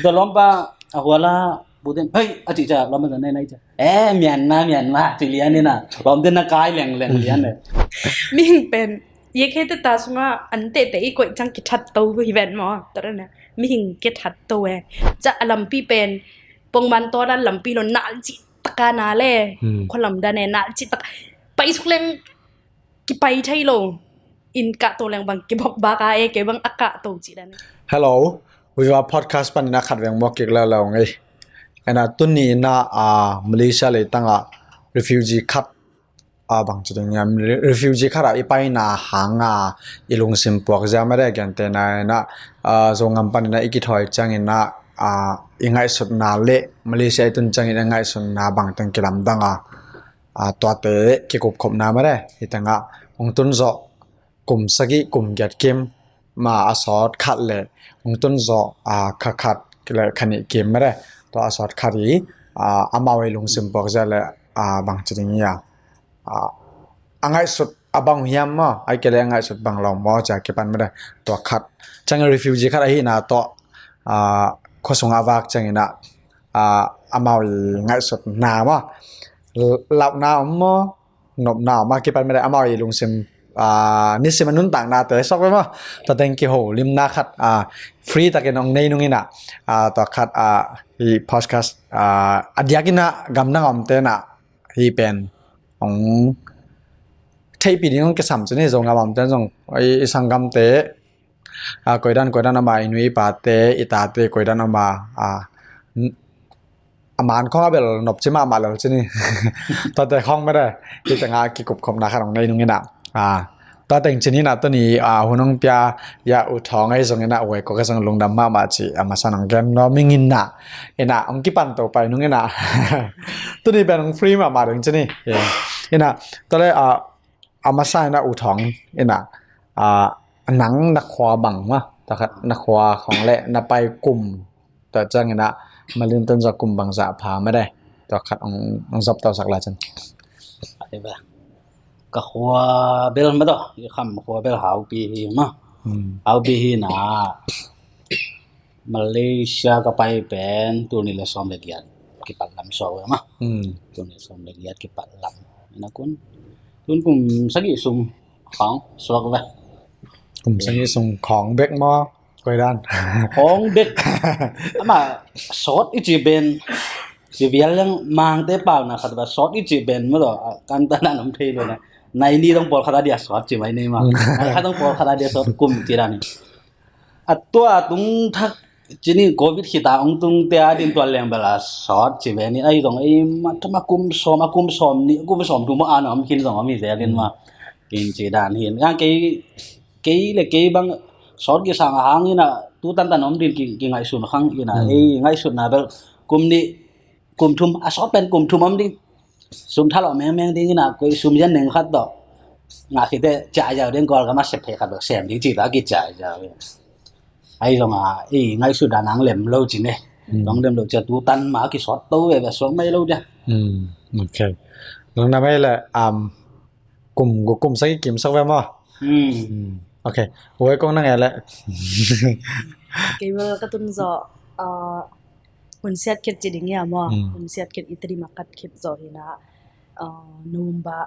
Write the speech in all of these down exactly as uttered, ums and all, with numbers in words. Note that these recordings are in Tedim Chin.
Tua lawmpa a huala buten hei a cih ciang lawmpa zong nei nei ciang e mianma mianma cih lian ina lawmte na kai lengleng lian le. Mihing pen ye khete ta sunga an tehte i koih ciang kithat to hi ven maw? Tua dana mihing kithat to e. Ca a lampi pen pongman tawdan lampi lo nal cih taka na le khualam dan e nal cih taka pai suk leng kipai thei lo. In kah to leng bang kibok bak a e kei bang a kah to cih dan e. Hello, Viva Podcast panin a khat veng mawk kik lalo ngei. Ena tuni ina a Malaysia leitanga refugee khat a bang ci ding hiam refugee khat a i paina hanga i lungsim puak zia mare gentena ina a Zongam panina i kithawi ciangina a i ngaihsutna le Malaysia i tun ciangin i ngaihsutna bangteng kilamdang a a tuate kikupkhopna mare hitanga hong tun zawh kum sagih kum giat kim ma a sawt khat le hong tun zawh a kha khat le kha nih kim mare tua a sawt khat i a amau i lungsim puak zia le a bang ci ding ia a ngaihsut a bang hiam maw ai kei le a ngaihsut bang lo maw cia kipan mare tua khat ciangin refugee khat ahina tawh a khuasung a vak ciangina a amau i ngaihsutna maw lauhna om maw nopna om a kipan mare amau i lungsim a nisim a nuntaknate sok ve maw tua teng kiholimna khat a free takin ong nei nungina a tua khat a hi podcast a a diakina gamdang omtena hi pen ong theihpih ding ong kisam cini Zongam omten zong i sanggamte a koidan koidan ama i nui i pate i tate koidan ama a a man khong a bel nopci mahmah lel cini tate khong mede hi tenga kikupkhopna khat ong nei nungina a tua teng cinina tuni a hun ong pia ia u thawng ei zongina uai kok ei zong lungdam mahmah ci a masa nong gen no mingina ina ong kipan to pai nungina tuni ben ong free mahmah ding cini ina tale a a masa ina u thawng ina a nang na khua bang ma takhat na khua khong le na pai kum ta ciangina malin tun za kum bang za pha ma de takhat ong zop tau sak la cin. Ka khua bel ma do i kham khua bel haupi hi ma haupi hi na Malaysia ka pai pen tul nih le sawm le giat kipat lam suak ve ma. Tul nih le sawm le giat kipat lam ina kun tun kum sagih sung khawng suak ve. Kum sagih sung khawng bek maw koidan khawng bek ama sawt i ci ben ci vial leng mangte pauna khat ba sawt i ci ben maw do kan ta nan om thei lo na nai ni dong pawl khat a dia sawt ci mai nei ma nai khat dong pawl khat a dia sawt kum ci dan a tua a tung thak cini covid khita ong tung te a din tua leng bel a sawt ci ve ni ai zong ei ma thama kum sawm a kum sawm ni kum sawm thum a na om khin zong om hi zel in ma kin ci dan hin ngang kei kei le kei bang sawt ki sang a hang ina tu tan tan om din ki ngaihsun khang ina ei ngaihsutna bel kum ni kum thum a sawt pen kum thum om ding sum thalo mengmeng ding ina koi sum yan neng khat do nga khite cai jau ding kol kama sep thei khat do sem ding ci ta ki cai jau ai zong a i ngaihsut dan ang lem lo ci ne dong lem lo cia tu tan ma ki sawt to ve ve suak mai lo dia. Ok. Nang na mai le um kum gu kum sagi kim sak ve maw? Ok. Uai kong nang e le. Kei bel ka tun zo uh, hun siat khet ci ding ia maw? Hun siat khet i tadi makat khet zo hina uh, November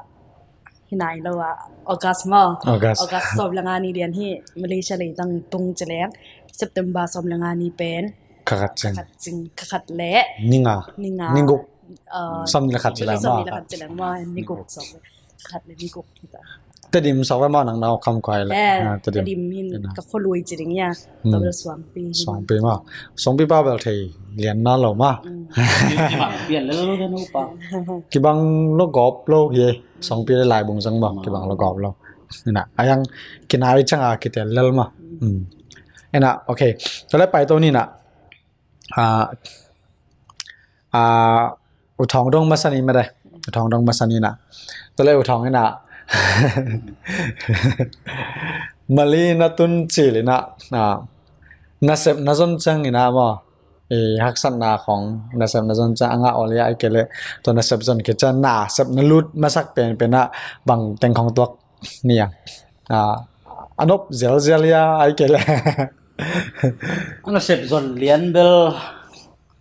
hinai lo a August maw? August. August sawm le nga ni lian hi Malaysia lei tang tung ci leng September sawm le nga ni pen kakhat cing kakhat le ninga ninga ninguk uh, sawm ni le khat ci leng maw? Sawm ni le khat ci leng maw? Ninguk sawm khat le ninguk kita. Tedim sawk ve maw nang nau kham khuai le. Tedim hin ka kholui ci ding ia. Tabel suangpi. Suangpi maw. Suangpi pa bel thei lian na lo maw. Kibang lo gop lo hi. Suangpi le lai bung zang maw kibang lo gop lo. Ina ayang kinai changa kitel lel maw. Ina ok. Tale pai to ni na. A a u thawng dong masa ni mede u thawng dong masa ni na tale u thawng ina mali na tun cil ina a nasep na zon cang ina maw i haksatna khong nasep na zon cang anga olia ai kele to nasep zon ke cang nasep na lut masak pen pen a bang teng khong tuak nia a anop zel zel ia ai kele A nasep zon lian bel,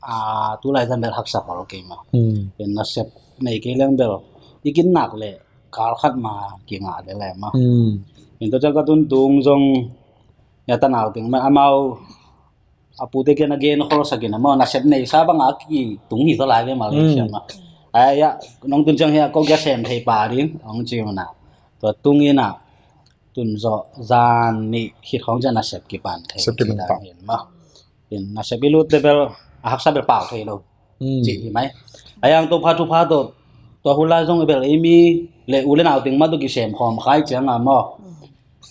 a, tulai zan bel haksa khol kei mah. Hmm. Pen nasep nei kei leng bel i ginnak le kal khat ma kingah le le mah. Hmm. Pen tua ciang ka tuntung zong ya tanau ting mah amau a pute kiang a gen khol sakin a maw, nasep neisa banga kitung hi zaw lai ve Malaysia mah. Ai ya nong tun ciang hi a ko kia sem thei pa ding ong ci mana. Tua tung ina tun zawh zan nih khit khawng ciang nasep kipan thei. Sep kipan ci dan pa. Hin mah. Hin nasep i lut te bel a haksa bel pau thei lo. Hmm. Ci hi mai. A yang to pha thu pha to tua hun lai zong bel ei mi le u le nau ting mah tu kisem khawm khai ciang a maw.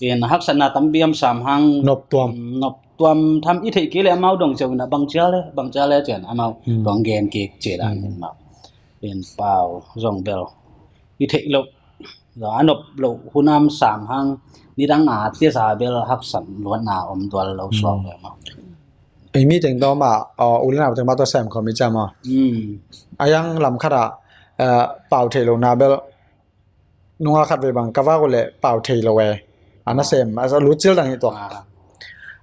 Hin haksatna tampi om sam hang. Nop tuam. Nop tuam tham i theih kei le amau dong ceu ina bang cia le, bang cia le cian amau. Hmm. Dong gen kik ci dan hin mah. Hin pau zong bel i theih lo. Zong a nop lo hun om sam hang nidang a tia sa bel haksat luatna om tual lo suak ve maw. Ei mi teng tawh mah, uh, u le nau teng mah tawh sem khawm i ciam maw. Hmm. A yang lam khat ah, uh, pau theih lo na bel nunga khat ve bang ka vak uh le pau thei lo e. A nasem a lut cil dang hi tuak. Ah.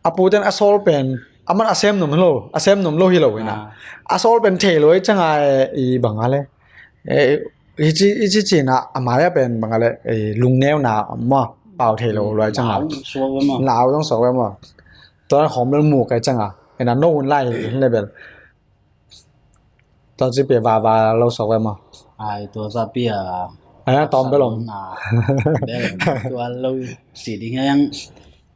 A puten a sawl pen a man a sem nom lo, a sem nom lo hi lo hi na. Ah. A sawl pen thei lo i ciang a e i bang a le. E, i ci, i ci cina a mai a pen bang a le, e, lungneuna maw, pau thei lo lo i ciang a. Lau suak ve maw. Lau zong suak ve maw. Tua khawm bel muk i ciang a. E na no hun lai hi le bel. Tua ci pia va va lo suak ve maw. Ai, tua za pia. Ai, a tawm bel om. Na, bel, tua lo si ding hiang.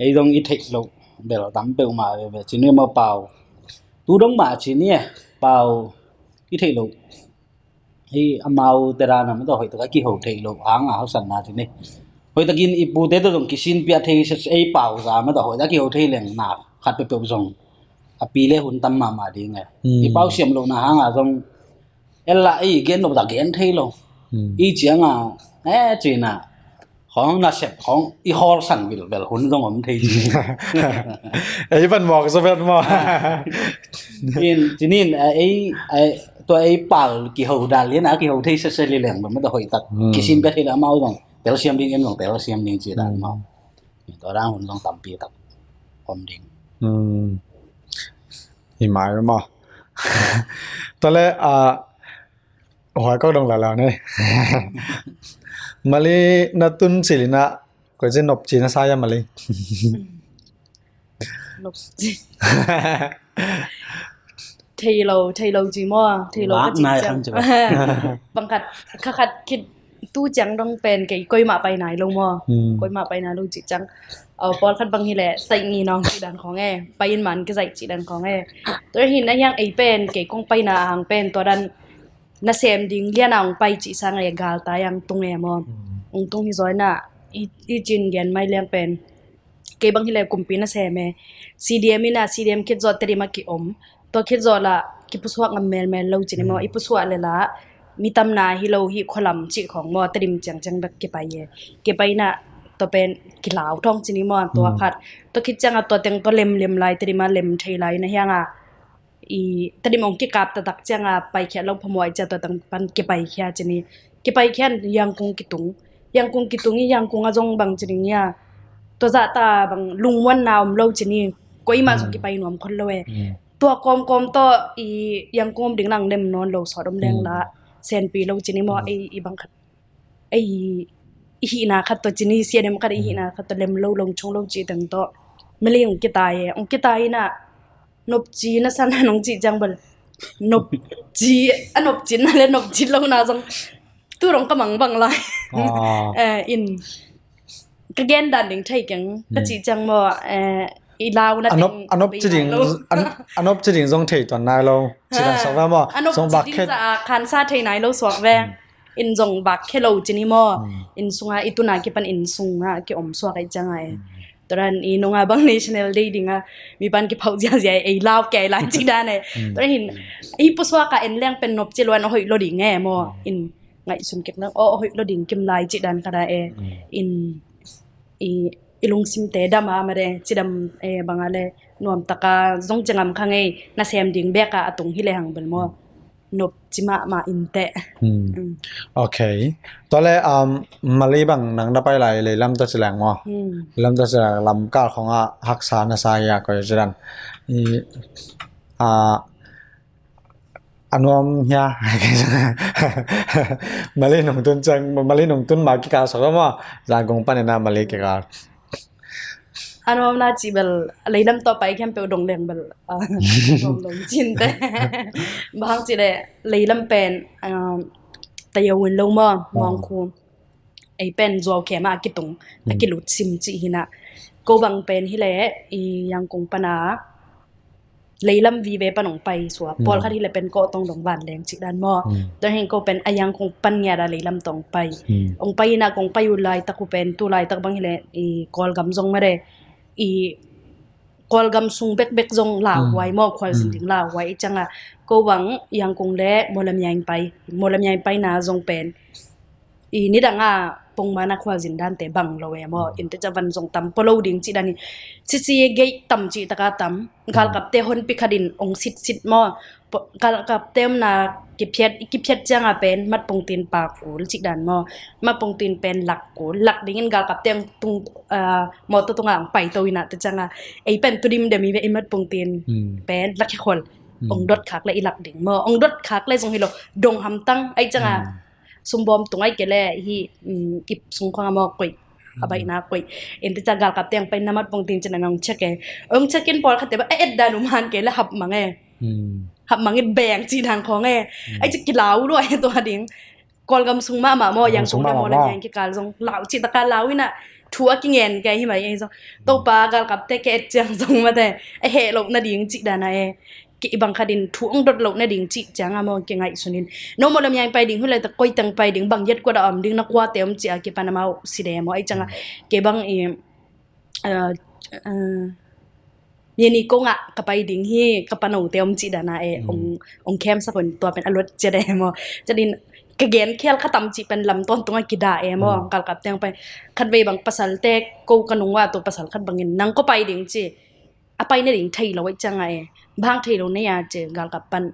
Ei dong i theih lo bel tam peuh mah ve ve. Ci ni maw pau. Tu dong mah ci ni e. Pau i theih lo. Ei amau te dan a mah tawh hoih tak a kiho theih lo. Hang a hausan na ci ni. Hoih takin i pute tawh dong kisin pia thei se ei pau za mah tawh hoih tak a kiho thei leng na. Khat peuh peuh zong. A pi le hun tam mahmah ding e. Hmm. I pau siam lo na hang a zong. Ella i gen lo ta gen thei lo. Hmm. I ciang a, e, cina. Khawng nasep, khawng i hawl san vilvel hun zong om thei ci. Ei van mawk zaw vet maw. In, cinin, e, ei, e, tua ei pau kiho dan lian a kiho thei sese li leng, mah tawh hoih tak. Hmm. Kisin pia thei le amau zong. Tel siam ding, en zong tel siam ding ci dan maw. Hmm. Tua dan hun zong tampi tak om ding. Hmm. Hi mai maw. Tua le, a, huai kok dong lala ne. Mali na tun cilina, koi ci nop ci na sa ya Mali. Nop ci. Thei lo, thei lo ci maw, thei lo ka ci ciang. Bang khat, kha khat khit tu ciang dong pen kei koi mah pai nai lo maw. Hmm. Koi mah pai nai lo ci ciang. Aw, pawl khat bang hi le, sai ngi nong ci dan khawng e, pai in man kizai ci dan khawng e. Tua hi na hiang ei pen, kei kong pai na hang pen, tua dan nasem ding lian a ong pai ci sang e, gal ta yang tung e maw. Hmm. Ong tung hi zaw na, i, i cin gen mai liang pen. Kei bang hi le kumpi nasem e. C D M ina, C D M khit zawh Tedim a ki om. Tua khit zawh la kipusuak ngam melmel lo ci ni maw. Hmm. I pusuak le la mi tamna hi lo hi khualam ci khawng maw, Tedim ciangciang bek kipai e. Kipai na tua pen kilau thawng ci ni maw, tua khat. Tua khit ciang a tua teng tua lemlem lai, Tedim a lem thei lai na hiang a. I Tedim ong kikap taktak ciang a paikhia lo phamawh i cia tua teng pan kipaikhia ci ni. Kipaikhia in Yangkung kitung. Yangkung kitung i Yangkung a zong bang ci ding ia. Tua zah ta bang lungmuanna om lo ci ni. Koi mah zong kipai nuam khol lo e. Mm. Tua kawmkawm tawh i Yangkung om ding lang nem nawn lo sawt om leng la. Senpi lo ci ni maw, ei i bang khat. Ei i hihna khat tawh ci ni, C N M khat i hihna khat tawh lem lo, long chung lo ci teng tawh. Mali ong kitai e, ong kitai ina. Nopci na san nong ci ciang bal. Nopci, a nopci na le nopci lo na zong. Tu rong ka mang bang lai. Ah. Eh, in. Ka gen dan ding thei keng. Ka ci ciang maw, eh, i lau na teng. A nop ci ding, a nop ci ding zong thei tuan nai lo. Ci dan sok ve maw. A nop ci ding za a khansa thei nai lo suak ve. In zong bak khe lo ci ni maw. In sunga i tuna kipan in sunga ki om suak ai ciang ai. Tua dan i nunga bang National Day dinga mi pan kiphauh ziazia ei lau kei lai ci dan e. Tua dan hin i pusuak a en leng pen nop ci luan a hoih lo ding e maw. In ngaihsun kek nang aw a hoih lo ding kim lai ci dan kha da e. In i, i lungsimte dam a ma de ci dam e bang a le nuam taka zong ci ngam kha ngei nasem ding bek a a tung hi le hang bel maw. nop ci mahmah inteh. Hmm. Hmm. Ok. Tua le, um, Malay bang nang na pai lai leilam tawh ci leng maw? Hmm. Leilam tawh ci leng lamkal khawngah haksa na sa hi a, koi ci dan. I, a, a nuam hia. Malay nungtun ciang, Malay nungtun ma kikal sawk lo maw? Zangkong panin a Malay kikal. A nuamna cih bel, leilam tawh pai khempeuh dong leng bel, a, nuam lo cin teh. Bang hang cih leh, leilam pen, um, tayo un lo maw, hmm, mawngkhu. Ei pen zuau khem a kitung, a, hmm, kilut sim cih hi na. Ko bang pen hi leh, i Yangon pan a, leilam vive pan hong pai sua. Hmm. Pawlkhat hi leh pen ko tawh dong vanleng cih dan maw. Hmm. Tua hi hang ko pen a Yangon pan ngiat a leilam tawh hong pai. Hmm. Hong pai in a, kong pai uh laitak uh pen, tu laitak bang hi leh, i Kawlgam zong mah de, i Kawlgam sung bekbek zong lauhuai maw, khualzin ding lauhuai. I ciang a, ko bang Yangon le Mawlamyine pai, Mawlamyine paina zong pen i nidang a pongman a khualzin dante bang lo e maw. Hmm. Inteh ciang van zong tam pua lo ding cih dan hi. Sisi gei tam cih taka tam. Hmm. Galkapte honpi khat in hong sitsit maw. Galkapte omna kiphiat, kiphiat ciang a pen matpongtin pa kul cih dan maw. Matpongtin pen lak kul. Lak dingin galkapte hong tung, ah, mawtaw tungah hong paito in a, tua ciang a, ei pen tu dimdem hi ve, i matpongtin, hmm, pen lakhia khol. Hmm. Hong dot khak le i lak ding maw. Hong dot khak le zong hi lo, dong hamtang. Ahih ciang a, hmm, sumbawm tung ahih kei leh hih, um, ip sung khawng a maw koih, a baihna koih. Inteh ciang galkapte hong pai in a matpongtin cih na hong check e. Hong check in pawlkhatte bang a et dan uh man kei leh hap mang e. Hmm. Hap mang in beng cih dan khawng e. Hmm. Ahih ciang kilau lua e tua ding. Kawlgam sung mahmah maw, Yangon le Mawlamyine kikal zong lau cih taka lau in a, thu a kingen kei hi mai e zong. Topa galkapte ka et ciang zong mate, a heh loh nading cih dan a e. Kei bang khat in thu hong dot loh nading cih ciang a maw, kingaihsun in. No Mawlamyine pai ding, hi leh ta koi teng pai ding, bang yet kuat a om ding, na kuate om cih a kipan amau si de maw, ahih ciang a. Hmm. Kei bang i, ah, ah, Nyani kong ah ka pai ding hi, ka panote om cih dan a e, hmm, hong, hong khemsak un tua pen a luat ciat e maw. Ciat in ka gen khial kha tam cih pen lam tawntung a kidah e maw. Hmm. Galkapte hong pai. Khatvei bang pasalte ko ka nung ua tua pasal khat bangin nang ko pai ding ci. A pai nading thei lo ahih ciang a e. Bang thei lo na hia ci galkap pan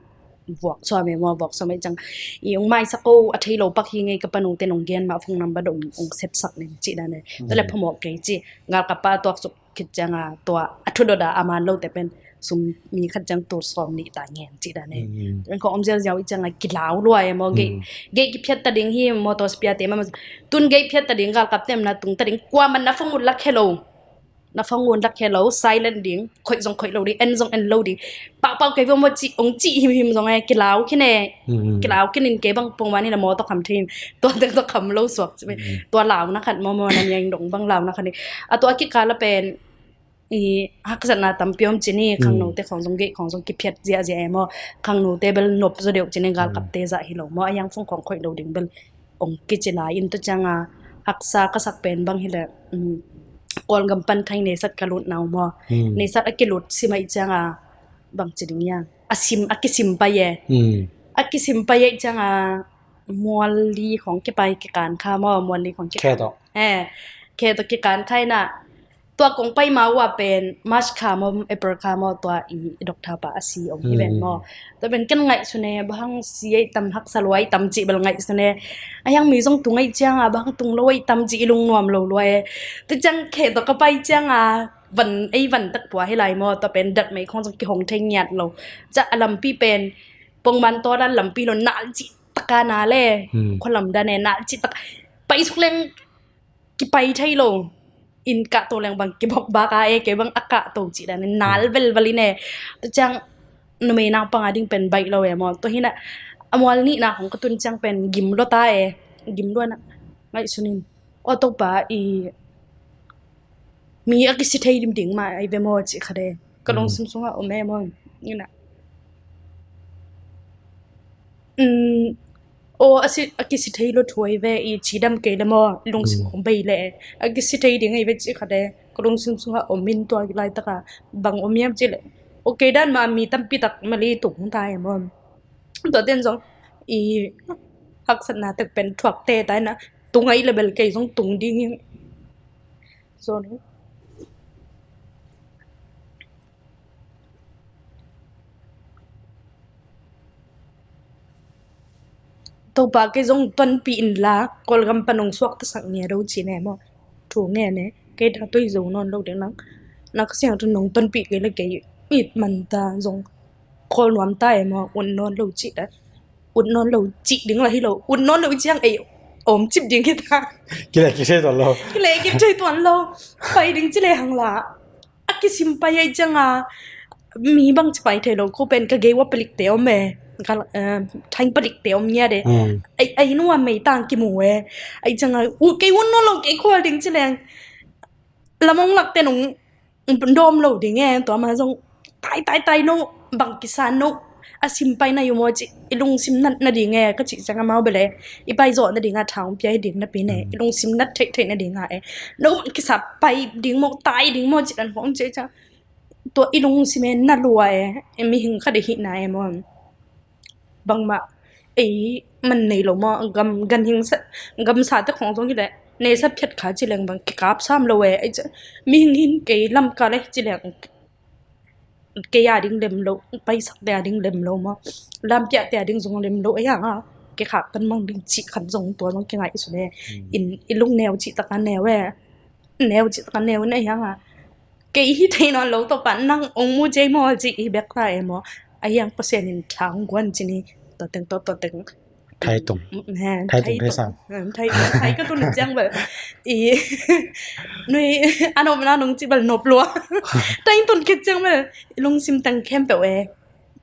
vuak suam e maw, vuak suam ahih ciang. I hong maisak ko a thei lo pak hi ngei ka panote nong gen mah phone number dong hong sepsak ning cih dan e. Hmm. Tua leh phamawh kei ci. Galkap pa a tuaksuk khit ciang a tua a thudot a a man lote pen sum mi khat ciang tul sawm nih ta ngen cih dan e. Mm. Tua khawng om ziauziau ahih ciang a kilau lua e maw, gei, mm, gei kiphiat ta ding hi, mawtaw spare te mah, tun gei phiat ta ding, galkapte omna tung ta ding, kuaman na phone un lakhia lo, na phone un lakhia lo, silent ding, khoih zong khoih lo ding, en zong en lo ding. Pahpah kei ve maw cih, hong cih himhim zong e, kilau khin e. Mm. Kilau khin in kei bang pongman in a maw tawh kham thei in. Tua tek tawh kham lo suak ci ve. Mm. Tua launa khat maw, maw na niang dong bang launa khat ni. A tua kikal a pen i haksatna tampi om ci ni, mm, khangnote khawng zong gei khawng zong kiphiat ziahziah e maw. Khangnote bel nop zaw deuh ci ni, galkapte zah hi lo maw. A yang phone khawng khoih lo ding bel hong kici lai in tua ciang a haksa ka sak pen bang hi leh, um, Kawlgam pan khai neisat ka lut nau maw. Hmm. Neisat a kilut sim ahih ciang a bang ci ding hiam. A sim, a kisim pai e. Hmm. A kisim pai ahih ciang a Mualli khawng kipai kikan kha maw, Mualli khawng kikan. Khe tawh. Eh, khe tawh kikan kha in a. Tua kong pai ma uh a pen March kha maw, April kha maw, tua i, i doctor pa a si om hi ven maw. Hmm. Tua pen ken ngaihsun e, bang hang si ahih tam, haksa lua ahih tam cih bel ngaihsun e. A hiang mi zong tung ahih ciang a, bang hang tung lo ahih tam cih i lungnuam lo lua e. Tua ciang khe tawh ka pai ciang a, van, ei van tak pua hi lai maw, tua pen dat mei khawng zong kihong thei ngiat lo. Ciah a lampi pen, pongman tawh dan lampi lo nal cih taka na le. Hmm. Khualam dan e nal cih tak. Pai suk leng kipai thei lo. Inn kah to leng bang kibawk bak a e, kei bang a kah to cih dan e nal, hmm, velvel in e. Tua ciang numei naupang a ding pen baih lo e maw. Tua hi in a, a mual nihna khawng ka tun ciang pen gim lua ta e. Gim lua in a ngaihsun in. Aw Topa i mi a kisi thei dim ding mah ahi ve maw cih kha de. Ka lungsim sungah om e maw. Ina. Um, aw a si, a kisi thei lo thu ahi ve i cidam kei le maw. Lungsim khong bei le. A kisi thei ding ahi ve cih kha de. Ka lungsim sungah om in tua laitak a bang om hiam cih le. Aw kei dan mah mi tampi tak mali tung ta e maw. Tua ten zong i haksatna tek pen thuak te ta ina. Tung ahi le bel kei zong tung ding hi. Sorry. Topa kei zong tuanpih inla, Kawlgam pan hong suaktasak ngia do ci ne maw. Thu nge ne, kei ta tui zo nawn lo ding lang. Na ka siang tu nong tuanpih kei le kei it man ta zong Kawl nuam ta e maw, ut nawn lo ci ta. Ut nawn lo ci ding la hi lo. Ut nawn lo ciang ei om cip ding hi ta. Kile kithei tuan lo. Kile kithei tuan lo. Pai ding ci le hang la. A kisim pai ai cianga mi bang ci pai thei lo ko pen ka gei wa palik te om e. Ka, eh, thaing palik te om ngia de. Mm. Ai, ai nuam mei tang kimu e. Ai cianga u kei un no lo kei khual ding ci leng. Lamong lak te nung dawm lo ding e. Tua ma zong tai, tai, tai no bang kisa no. A sim pai na yu mo ci i lungsim nat na ding e. Ka ci cianga mau bele. I pai zo na ding a thang pia i ding na pi ne. Mm. I lungsim nat thei, thei na ding a e. No bang kisa pai ding mo, tai ding mo ci dan hong ci cianga. Tua i lungsim e na lua e, e mihing khat i hihna e maw. Bangmah ei man nei lo maw, gam, ganhing sa, gamsa te khong zong hi leh, neisa phiat kha ci leng bang kikap sam lo e, ei ca, mihing hin kei lam ka le ci leng, kei a ding lem lo, paisak te a ding lem lo maw, lampiah te a ding zong lem lo, ei hang a, kikhak kan mang ding cih khat zong tua zong kingai i su le, mm, in, i lungneu cih tak a neu e, neu cih tak a neu in ei hang a, kei hi thei nawn lo tawh pan nang ong mu cei maw ci i bek ta e maw? A hiang Pasian in thang guan ci ni, tua teng tawh, tua teng. Thai tung. Mm, he, Thai tung thei thei sang. Mm, thei, thei ka tun ciang bel. I, nui, a nop na nong ci bel nop lua. Thai tun khit ciang bel, i lungsim teng khempeuh e.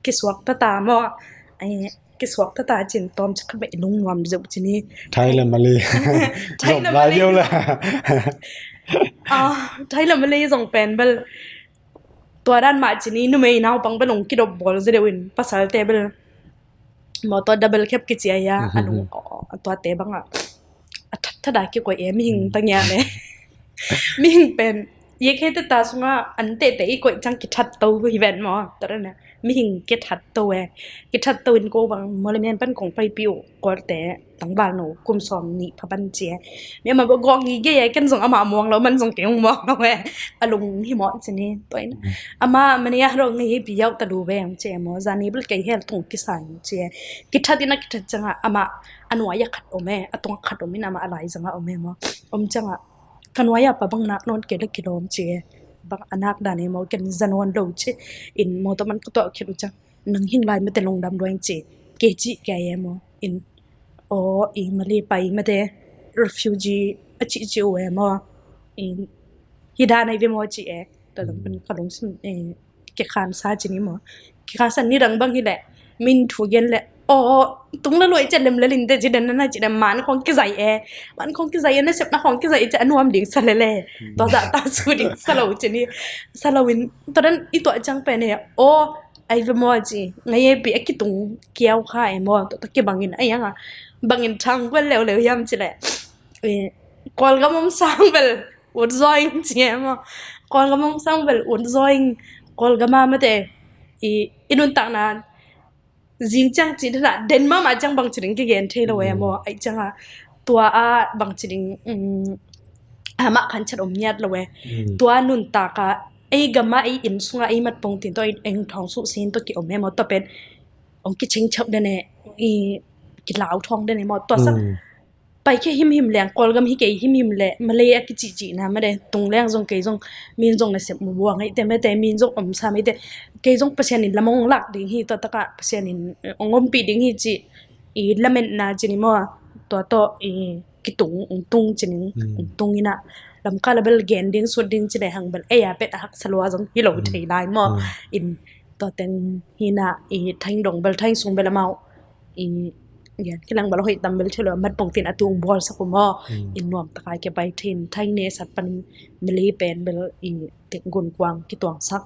Kisuak ta ta maw? Ai, kisuak ta ta cin tawm cak khat beh i lungnuam zeuh ci ni. Thai le Malay. Thai le Zom lai Malay. Deuh la. Ah, Thai le Malay zong pen bel. Tua dan mah ci ni numei naupang bel ong kidop bawl zia deuh in pasal te bel. Motor double cab kici a ia, mhm, a lung, oh, tua te bang a. A that that a kikoih e, mihing ta ngia le. Mihing pen, ye khe te ta sunga an teh te i koih ciang kithat to hi ven maw. Tua dan a. Mihing kithat to e. Kithat to in ko bang, mawle mian pan kong paipi uh, Kawlte, tangval no, kum sawm nih pha pan ci e. Mi ama bawk gawng i gei e, ken zong ama muang lo, man zong kei hong muang lo e. A lung hi mawh ci ni, tua in. Mm. Ama, mani a ro ngei hi pi yau ta lu ve ang ci e maw, zani bel kei hel tung kisa ang ci e. Kithat in a kithat ciang a, ama, a nuai a khat om e, a tung a khat om in ama a lai zang a om e maw. Om ciang a, ka nuai a pa bang nak nawn kei le kilawm ci e. Bang a nak dan e maw, ken za nawn lo ci. In mawtaw man ka tuah khit uh ciang. Nang hing lai mate lungdam luang ci. Kei ci kei e maw. In, aw, i Malay pai mate refugee a ci ci uh e maw. In, hi dan ai ve maw ci e. Tua dang pen ka lungsim, eh, kikhansa ci ni maw. Kikhansa ni dang bang hi leh. Min thu gen leh. Aw, tung la luai ciat lem lel in te ci den na ci den man khong kizai e. Man khong kizai e, na sep na khong kizai e ci a nuam ding sa lele. Tua zah ta su ding sa lo ci ni. Sa lo in, tua dan i tuah ciang pen e. Aw, ai ve maw ci, ngai e pi a kitung kiau kha e maw, tua, tua kibangin a iang a, bangin thang kuan leuleu hiam ci leh. Eh, Kawlgam om sang bel, ut zaw ing ci e maw. Kawlgam om sang bel, ut zaw ing, Kawlgam a mate, i, i nuntakna, zing ciang ci dana, den mahmah ciang bang ci ding kigen thei lo e maw, ai ciang a, tua a bang ci ding, um, amah khanchat om ngiat lo e. Mm. Tua nuntak a, ei gam a, ei inn sung a, ei mat pong tin tawh, ei, ei thawng suh sin tawh ki om e maw, tua pen, ong kiching chap den e, i kilau thawng den e maw, tua sak. Mm. Pai khe himhim leng, Kawlgam hi kei himhim le, Malay a kicihcihna made, tung leng zong kei zong, min zong nasep mu buang ei te mate, min zong om sa mei te, kei zong Pasian in lamong lak ding hi, tua taka Pasian in, eh, ong ompih ding hi ci, i lametna ci ni maw, tua tawh, i kitung, ong tung ci ning, mm, ong tung ina, lamka la bel gen ding, sut ding ci le hang bel, ei a pet a haksa lua zong hi lo, mm, thei lai maw, mm, in, tua teng hina, i thaing dong bel, thaing sung bel amau, i, gen kilang bel hoih tam bel thei lo, mat pong tin a tung bawl sak uh maw, mm, in nuam taka ke pai thin, thaing ne sat pan Malay pen bel, i, tek gun kuang kituang sak,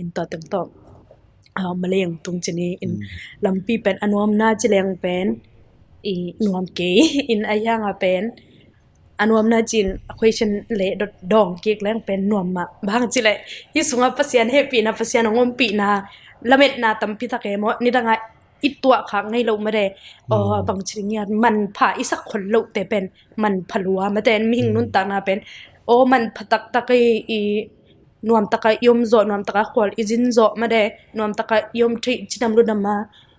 in tua teng tawh, ah, Malay ong tung ci ni, in, mm, lampi pen a nuamna ci leng pen, i, nuam kei, in a hiang a pen, a nuamna cin a question le dot dawng kik leng pen nuam mah. Bang ci le, hi sunga Pasian hehpihna, Pasian ong ompihna, lametna tampi tak e maw, nidang a i tuah khak ngei lo made. Aw, mm, bang ci ngiat manpha i sak khol lo te pen manpha lua mate, mihing, mm, nuntakna pen. Aw, manpha taktak i, i nuam taka i om zawh, nuam taka khual i zin zawh made, nuam taka i om thei, cidam ludam a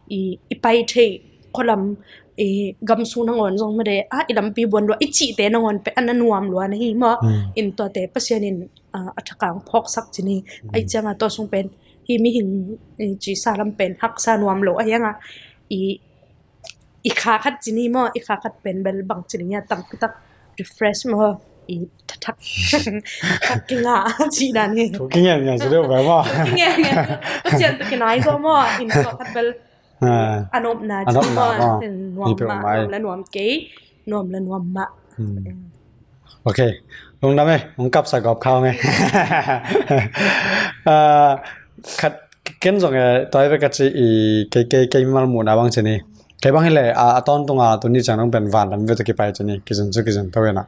i, i pai thei. Khualam, i gam sung nangawn zong mede, a, i lampi buan lua, i cihte nangawn pen a na nuam lua na hi maw. Mm. In tuate Pasian in, a, a thakang phawksak ci ni. Mm. Ai cianga tua sung pen, hi mihing, i, cisa lam pen haksa nuam lo a hianga, i, i kha khat ci ni maw, i kha khat pen bel bang ci ni a tampitak refresh maw, i thak, thak kinga ci dan hi. Thu kinga ngian ci deuh ve maw. Thu kinga ngian. Pasian tawh kinai zaw maw, in tua khat bel, ah, a nopna ci maw. Nuam mah, nuam la nuam kei, nuam la nuam mah. Hmm. Ok. Lungdam e, hong kapsa gawp khau nge. Ah, khat, ken zong e, tua i ve ka ci i, kei, kei, kei mimal muhna bang ci ni. Kei bang hi le, a, a tawntunga tuni ciang nong pen vanlam ve tawh kipai ci ni, kizun cu kizun tawh ina.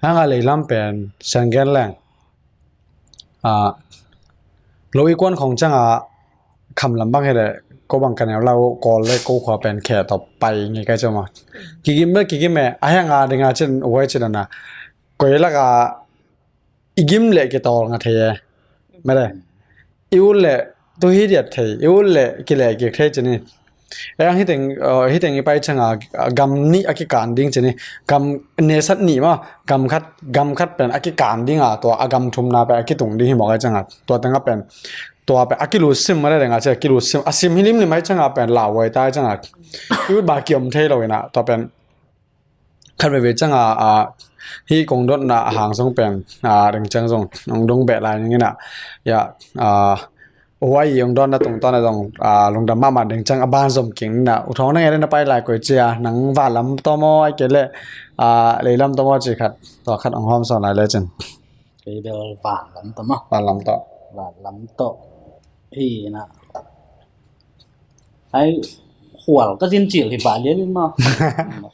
Hanga leilam pen, siang gen leng. A, lo i kuan khong cianga, khamlam bang hi le, ko bang ka neu lau, Kawl le ko khua pen khe tawh pai ngi kai ciama. Kigim le kigim e, a hianga dinga cin, uai cin ana. Koi laka, i gim leh kitawl nga thei e. Mede. I ut leh tu hi diat thei. I ut leh kileh kik thei ci ni. E ang hiteng, uh, hiteng i pai cianga, uh, gam nih a kikan ding ci ni. Gam nesat nih maw. Gam khat, gam khat pen a kikan dinga tua a gam thumna pen a kitung ding hi mawk ai cianga. Tua tenga pen. Tua pen a kilut sim mede denga ci a kilut sim. A sim hi limlim ai cianga pen lauhuai ta ai cianga. I ut ba kiom thei lo ina. Tua pen khat veve cianga, a, hi kong dotna a hang zong pen, a, ding ciang zong, hong dong beh lai ning ina. Ya, a, uai hong dotna tungtawn a zong, a, lungdam mahmah ding ciang a ban zom king ina. U Thawng nang e le na pai lai koi cia, nang vanlam tawh maw, ai kei le, a, leilam tawh maw ci khat, tua khat hong hawm sawn lai le cin. Kei bel vanlam tawh maw. Vanlam tawh. Vanlam tawh. Hi ina. Ai, khual ka zin cil hi pah lian in maw.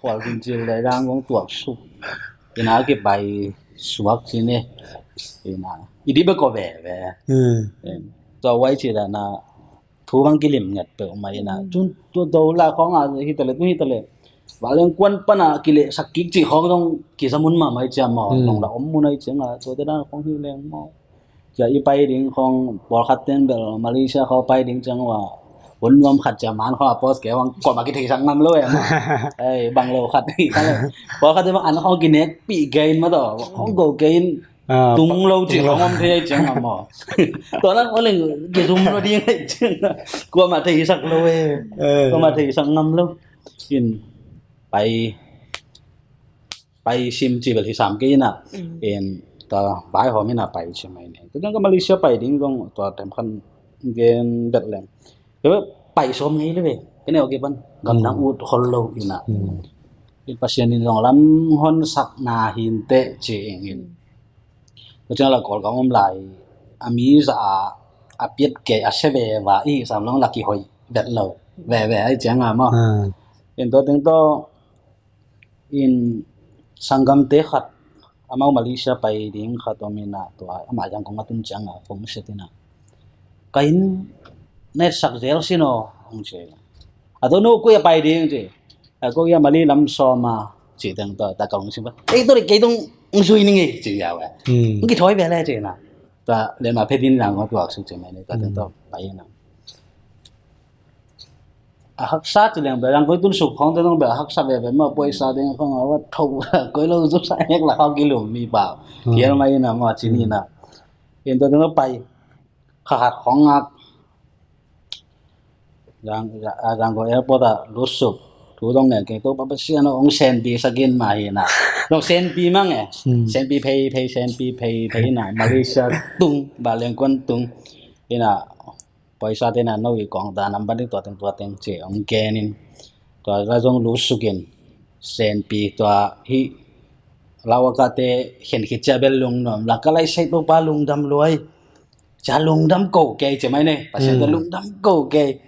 Khual zin cil le dang kong tuak suk. Ina kipai suak ci ni. Ina. I di bek ko ve ve. Hmm. Em, tua uai ci dana thu bang kilim nget peuh mah ina. Hmm. Cun tua do la khong a hi ta le, tu hi ta le. Vanleng kuan pana kilehsak kik ci khong dong kizamun mahmah i ciam maw. Hmm. Dong la om mun a i ciang a, tua te dan khong hi leng maw. Cia i pai ding khong, pawlkhat ten bel Malaysia kho pai ding ciang ua, hun nuam khat cia man kho a post kei vang, kuamah kitheisak ngam lo e maw. Ei, bang lo khat hi kha le. Pawlkhat ten bang an khong kinekpih kei in maw taw, khong go kei in, ah, tung lo ci khong om thei ai ciang a maw. Tua na khong leng kizum lo ding ai ciang a, kuamah theisak lo e. Eh. Kuamah theisak ngam lo. In, pai, pai sim ci bel hi sam kei ina. Mm. En, ta bai hawm ina pai ci mai ne. Tua ka Malaysia pai ding dong tua tem khan gen bet leng. Kei pai sawm ngei le ve. Kei neu kei pan. Gam nang ut khol lo ina. Mm. In Pasian in zong lam hon sak na hin te ci ing in. Tua ciang la Kawl ka om lai. A mi za a, a piat kei a se ve va i sam long la kihoi bet lo. Ve ve ai ciang a maw. Mm. In tua teng tawh in sanggamte khat, amau Malaysia pai ding khat om ina tua, amah Yangon a tun ciang a phone set ina. Ka inn na etsak zel sin aw, hong ci. A tua nu koi a pai ding ci. A ko ia Mali lam sawm a, ci teng tua, ta ka hong sim ba. Ei, tua ri kei tung hong zui ning e, ci ia we. Hmm. Hong kithawi ve le ci ina. Tua le ma phe din lang ko tuak suk ci mai ni, tua teng tua pai ina. A haksa ci leng bel, ang koi tun suk khong te nong bel, a haksa bel bel, ma poisa ding khong a, wa tho, koi lo zu sa hek la khong kilum mi pa. Hmm. Kial mai ina, ma ci ni na. In tua teng pai, kha khat khong ngak. Jang, ja-, a, Jangko airport a, lut suk. Thu dong ngen kei, Topa Pasian aw, hong senpi sak in ma hi na. Dong senpi mang e. Hmm. Senpi phei, phei, senpi phei, phei na. Malaysia tung, ba leng kuan tung. Ina, poisa te na no i kong ta nam ban dik tua teng tua teng ci hong gen in. Tua la zong lut suk in. Senpi tua hi. Lawaka te khen khit cia bel lungnuam. La ka lai sai Topa lungdam luai. Cia lungdam ko kei ci mai ne. Pasian tua lungdam ko kei.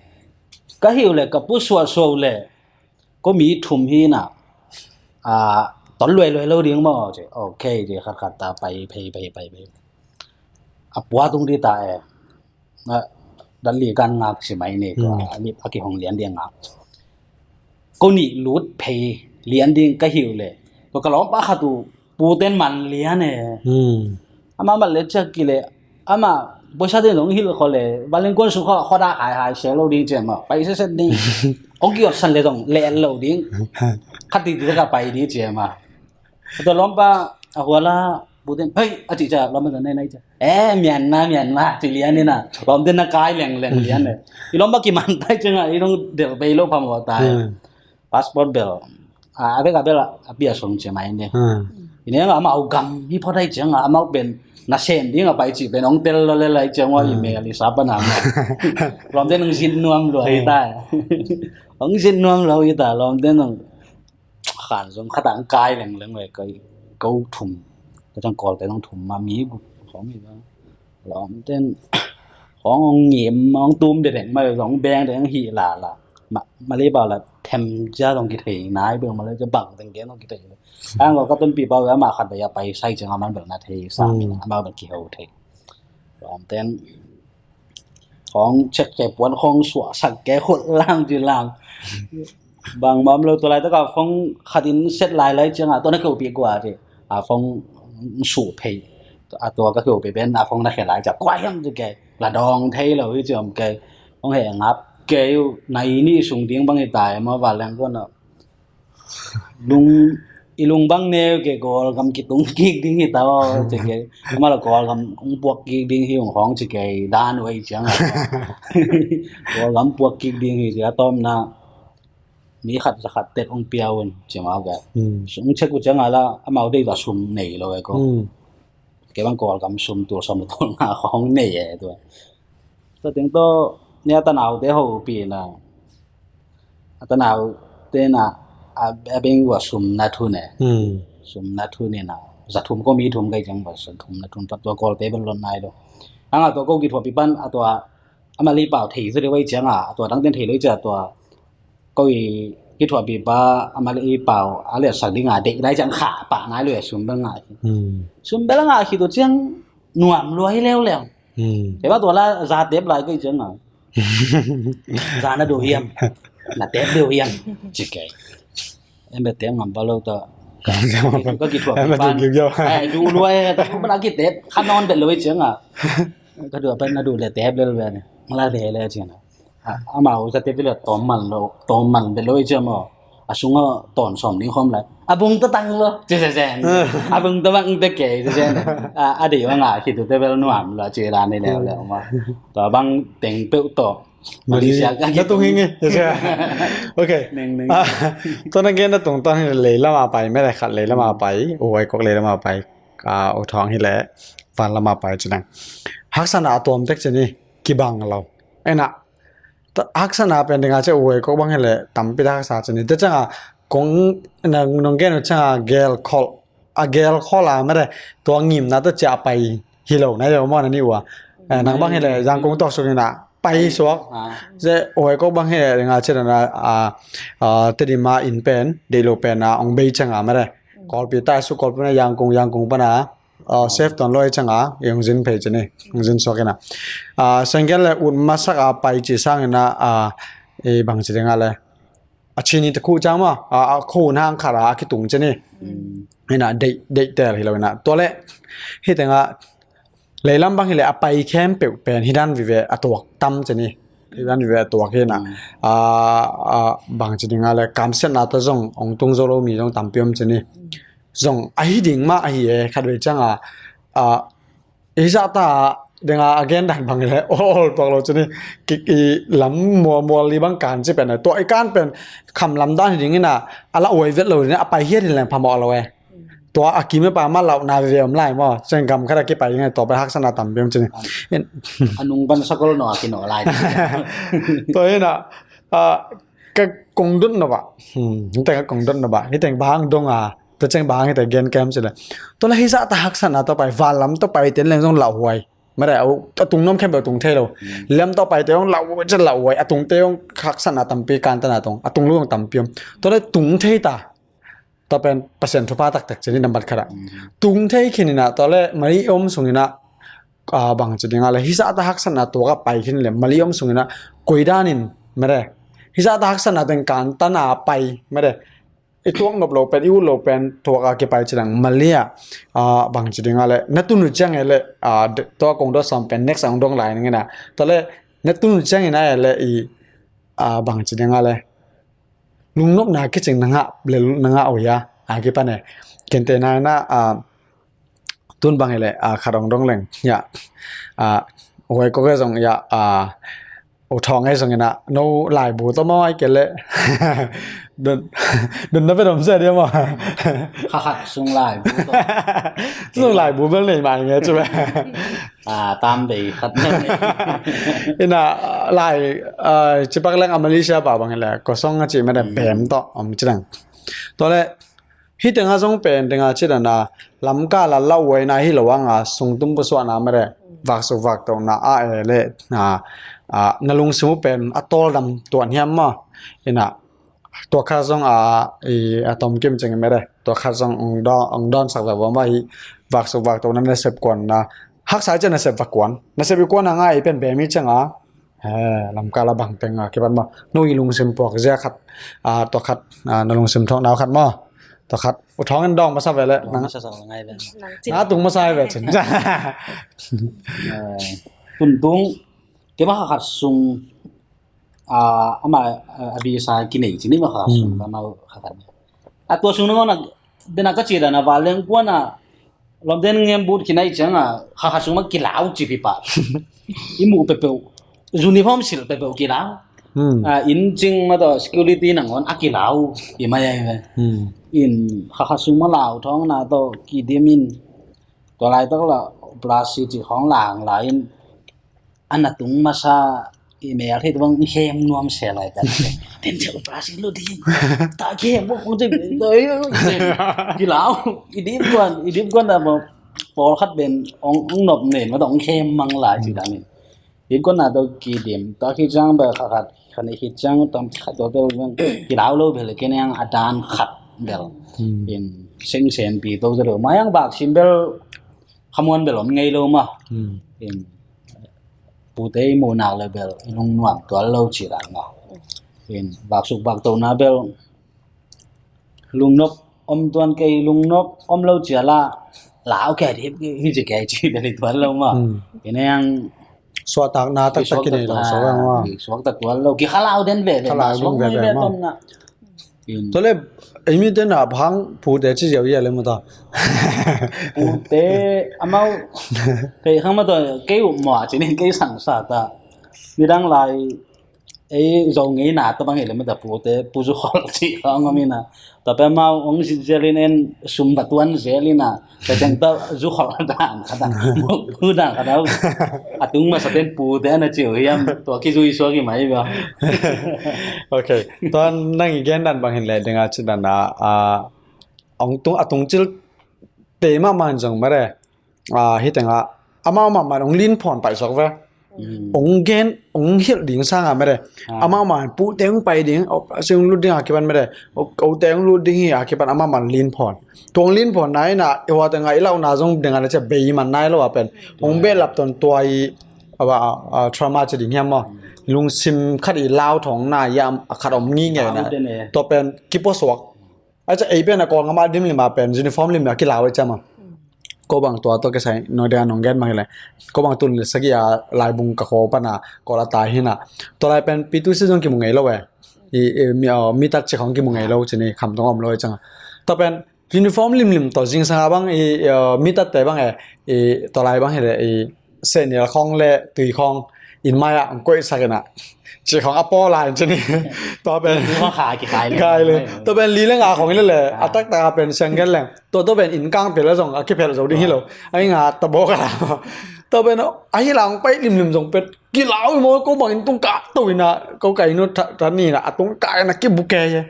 Ka hiu le, ka pu suah suah le. Ko mi thum hi na. A, ton luai luai lo ding maw ci. Ok ci khat khat ta pai, pai, pai, pai, pai. A pua tung di ta e. Na, dan li kan ngak si mai ni, tua, hmm, a ni, a kihong lian ding ngak. Ko nih lut phei lian ding ka hiu le. Tua ka lawmpa khat uh, puten man lian e. Hmm. Ama man le ciak ki le, ama Boisa te zong hilh khol le, Vanleng kuan sung kho, kho dak haihai sel lo ding ci a mah. Pai setset ding. Hong kiot san le zong leh lo ding. Khat titi ka pai ding ci a mah. Tua lawmpa a huala, bu ten, "Hei," a cih ciang, lawmpa zong nei nei ciang, "Eh, Myanmar, Myanmar," ci lian in a. Lawmte na kai lengleng lian le. I lawmpa kiman tai ciangah, i dong delh bei lo phamawh tai. Hmm. Passport bel, a, a vek a bel a, a pia sung ci mai ni. Hmm. I neng a amau gam hi phot ai ciangah, amau pen nasem ding a pai cih pen hong tel lo le lai ciang ua, hmm, email i sa pan a. Lawmte nong zin nuam lua hi ta. Hong zin nuam lo hi ta, lawmte nong khan zong khat ah kai lengleng ve, kai ko thum. Ka ciang Kawlte zong thum ma mi guk khawng hi zong. Lawmten khawng hong ngim, hong tum dedeng ma zong beng dedeng hi lala. Ma, Malay pau la them cia zong kithei nai beng, Malay cia bang teng gen zong kithei. Ang ko ka tunpi pau ve, ama khat ve a pai sai ciang a man bel na thei sa mi, hmm, ama bel kiho thei. Lawmten khawng check ke puan khawng suahsak ke khut lam ci lam. Bang bang lo tua laitak a phone khat in set lai lai ciangah tua na keupi kua ci. A phone suh phei. A tua ka keupi pen a phone na khe lai ciang kua hiam ci ke. La dawng thei lo hi ci om ke. Hong he ngap ke uh nai nih sung ding bang hi tai maw Vanleng kuan ah. Lung, i lung bang neu ke Kawlgam kitung kik ding hi ta aw, ci ke. Ama la Kawlgam hong puak kik ding hi ung hong ci ke dan uh ei ciang a. Kawlgam puak kik ding hi ci a tawmna. Mi khat za khat tek hong pia un ci ma ke. Hmm. Hong check uh ciang a la, amau dei za sum nei lo e ko. Hmm. Kei bang Kawlgam sum tul sawm le tul nga khawng nei e tua. Tua teng tawh ni a tanaute hopih na. A tanaute na a, a beng ua sum na thu ne. Hmm. Sum na thu ne na. Za thum ko mi thum kai ciang ua za thum na thum pat tua Kawlte bel lon nai lo. Ang a tua ko kithuapi pan a tua a Malay pau thei zo deuh ai ciang a tua dang ten thei lo i ciang a tua ko i kithuapi pa a Malay pau a liatsak ding a deih lai ciang kha pah nai lo i a sum bel ngah hi. Hmm. Sum bel ngah hi tua ciang nuam lua hi leuleu. Hmm. Kei bang tua la za tep lai kei ciang a. Za na do hiam. Na tep do hiam. Ci kei. Em be tep ngam pa lo ta. Ka kithuapi pan. Em be tep ngam pa lo. Eh, du lua e, ta mana kitep. Kha non bet lo i ciang a. Ka du a pan na du le tep le lo be ne. Mala le le ciang a. A, amau za tep le tawm man lo, tawm man bet lo i ciang maw. A sung a tawn sawm ding khawm lai. A bung ta tang lo. Ci se se. A bung ta bang te kei ci se. A, a dei bang a khitute bel nuam lo ci la ni leuleu maw. Tua bang teng peuh tawh. Malaysia ka na tung hing e. Ok. Neng, neng. Ah, tua na gen na tung tuan hi lei lama pai, mere khat lei lama pai, U Huai Kok lei lama pai, ah, U Thawng hi le van lama pai ci nang. Haksatna a tuam tek ci ni, kibang lo. Ena, ta, haksatna pen ding a ci U Huai Kok bang hi le, tampi ta haksa ci ni. Te ciang a, kong, nang, nong gen u ciang a, gel khol, a gel khol a mede, tua ngimna tawh ciah pai hi lo na hi lo maw na ni ua. Eh, nang bang hi le Yangon tawh suk ina pai suak. Ah. Ze U Huai Kok bang hi le ringa cina na, ah, ah, Tedim a inn pen, deih lo pen a ong bei ciang a mede. Kawlpi ta suk Kawlpi na Yangon, Yangon pana, ah, safe tawn lo i ciang a, i ong zin phei ci ni, ong zin suak ina. Ah, senggen le ut masak a pai ci sang ina, ah, i bang ci ding a le. A cini te khu ciang maw, a, a khu nang khat a, a kitung ci ni. Mm. Ina deih, deih tel hi lo ina. Tua le, hi teng a, lei lam bang hi le a pai khempeuh pen, hi dan vive a tuak tam ci ni. Hi dan vive a tuak hi ina. Mm. A, a, bang ci ding a le, kamsiatna ta zong, ong tung zo lo mi zong tampi om ci ni. Zong, a hi ding mah a hi e, khat vei ciang a, a, Hi zah ta ding a, a gen dan bang le, ol, ol tuak lo ci ni, ki, i lam mual, mual li bang kan ci pen, tua i kan pen, kham lam dan hi ding ina, a la uai vet lo ding, a pai hiat hi leng phamawh lo e. Tua a kim e pa ma lauh na ve om lai maw, ceng gam khat a kipai ding, tua pen haksatna tampi om ci ni. A nung pan sakol no a kino lai. Tua ina, a, ka kong dot no ba. Hmm, hi teng ka kong dot no ba. Hi teng bang dong a. Tua ciang bang hi teng gen kem ci le. Tua le hi zah ta haksatna tawh pai, van lam tawh pai ten leng zong lauhuai. Mare, au, a tung nuam khempeuh tung thei lo. Hmm. Lam tawh pai te zong lauhuai, ciang lauhuai. A tung te zong haksatna tampi kan ta na tong. A tung lo zong tampi om. Tua le tung thei ta. Tua pen Pasian thupha taktak ci ni nambat khat ah. Mm. Tung thei khin ina, tua le mali om sung ina, a, bang ci ding a le, hi zah ta haksatna tua ka pai khin le, mali om sung ina, koi dan in, mare. Hi zah ta haksatna teng kan ta na pai, mare. i tuak nop lo pen, i ut lo pen, tuak a kipai ci dang mali a, ah, bang ci ding a le, na tun uh ciang e le, ah, de-, tua kong dawt sawm pen, next a hong dong lai ning ina. Tua le, na tun uh ciang ina e le, i, ah, bang ci ding a le, lungnopna kicing na ngah, le na ngah uh ya, a kipan e. Kente na ina, ah, tun bang hi le, ah, khat hong dong leng. Ya. Ah, huai kok e zong ya, ah, U Thawng e zong ina, no laibu tawh maw ai ke le. Don, don na pe dom se dia maw. Kha khat sung laibu tawh. Sung laibu bel nei mai nge cu be. Ah, tam bei khat. Ina, lai, ah, cipak leng a Malaysia pa bang hi le, kosong a ci ma de bem tawh, om ci dang. Tua le, Hih tengah zong pen tengah ci dana lamkal a lauhuaina hi lo anga sungtum pusuahna mede vaksuk vaktohna a e le na, a, na lungsim uh pen a tawldam tuan hiam maw? Ina tua khat zong a, i, a tomkim cing mede tua khat zong ong dawn, ong dawnsak ve vua maw? Hih vaksuk vaktohna nasep kuanna haksa i cian nasep va kuan, nasep i kuan anga i pen bem hi cianga He, lamkal a bang teng a kipan maw? No i lungsim puak zia khat, a, tua khat, a, na lungsim thawkna khat maw? Tua khat, U Thawng in dawng masa ve le, nang, masa sa ngai ve. Na tung masa ve cin. Eh, tuntung, kei ma kha khat sung, a, ama, a, a bisa kinei cin ni ma kha khat sung, hmm, ka mau kha khat. A tua sung na ngau na, dena ka ci dana va leng kuana, Lawmte in ngen but khin ahih ciangin kha khat sungah kilau cip hi pah. I muh peuhpeuh, uniform silh peuhpeuh kilau. Hmm. Ah, inn cing mah tawh security nangawn a kilau hi mai ahi ve. Hmm. In kha khat sung mah lau thawngna tawh kidim in tua laitak la operasi cih khawng lang lai in a na tung masa i mel hi tuang khem nuam se lai ta. Ten ceu plastic lo ding. Ta khem bo kong ceu. Kilau i dip guan, i dip guan da mo. Pawl khat ben ong, ong nop nen ma tong khem mang lai ci dang in. Dip guan na to kidim. Ta ki jang ba kha khat, kha ni ki jang tam khat to to kilau lo bel ke nang a dan khat bel. Hmm. In seng sen pi to to lo. Ma yang bak sim bel khamuan bel om ngei lo ma. Hmm. In pute i muhnak le bel i lungnuam tual lo ci dan maw? In vaksuk vaktohna bel lungnop om tuan kei, lungnop om lo cia la lau kei dip hi ci kei ci bel i tual lo maw? Hmm. In a yang suahtakna taktak kinei lo suak ang maw? Suakta tual lo, kikhalau den veve maw? Khalau den veve maw? Tua le, ei mite na phang pute ci ziau ia le mu ta. Pute amau kei khang ma tua kei up mua ci nin kei sang sa ta. Midang lai ei zo ngei na ta bang hi le mu ta pute pu zu khol ci khang ma mi na. Ta pe mau ong zin zelin en sum ba tuan zelin a. Ka teng tawh zu khol dan khat a, pu dan khat a, a tung masa ten pute ana ciu hiam, tua kizui suak hi mai bia. Ok, tua nang i gen dan bang hin le ding a ci dan a, a, ong tung, a tung cil te mahmah in zong mare, a, hi teng a, amau mahmah ong lin phawn pai suak ve. Ong gen, ong hilh ding sanga mede. Amau man pute ong pai ding, operasi ong lut ding a kipan mede. Ote ong lut ding hi a kipan amau man lin phawn. Tuang lin phawn nai na, i hua teng a i lauhna zong ding a na cia bei man nai lo a pen. Ong behlap ton tua i, a, a, trauma ci ding hiam maw? Lungsim khat i lau thawng na, i a khat om ngingei na. Tua pen kipuasuak. Aca ei pen a Kawl ngam a dim lim a pen uniform lim a kilau ei cam a. Ko bang tua tawh kisai no dia nong gen mang le. Ko bang tun le sagi a laibung ka ko pan a Kawl a tai hin a. Tua lai pen P two C zong kimu ngei lo e. I, i, mi, aw, mi tat ci khong kimu ngei lo ci ni kham tong om lo ei cang a. Tua pen uniform limlim tawh zingsang a bang i, i, aw, mi tat te bang e. I, tua lai bang hi le i, senial khawng le tui khawng in mai ah ang koih sak in ah. Ci khawng a paw lai in ci ni. Tua pen. Tua khawng kha kikhai le. Khai le. Tua pen li le nga khawng in le le. A taktak a pen siang gen leng. Tua tua pen in kang pel a zong a kiphel zo ding hi lo. A nga ta bawk a la. Tua pen a hi lang pai limlim zong pet. Kilau i maw ko bang in tung kah to in ah. Ko kai nu ta, ta ni na a tung kah in ah kibu ke ye.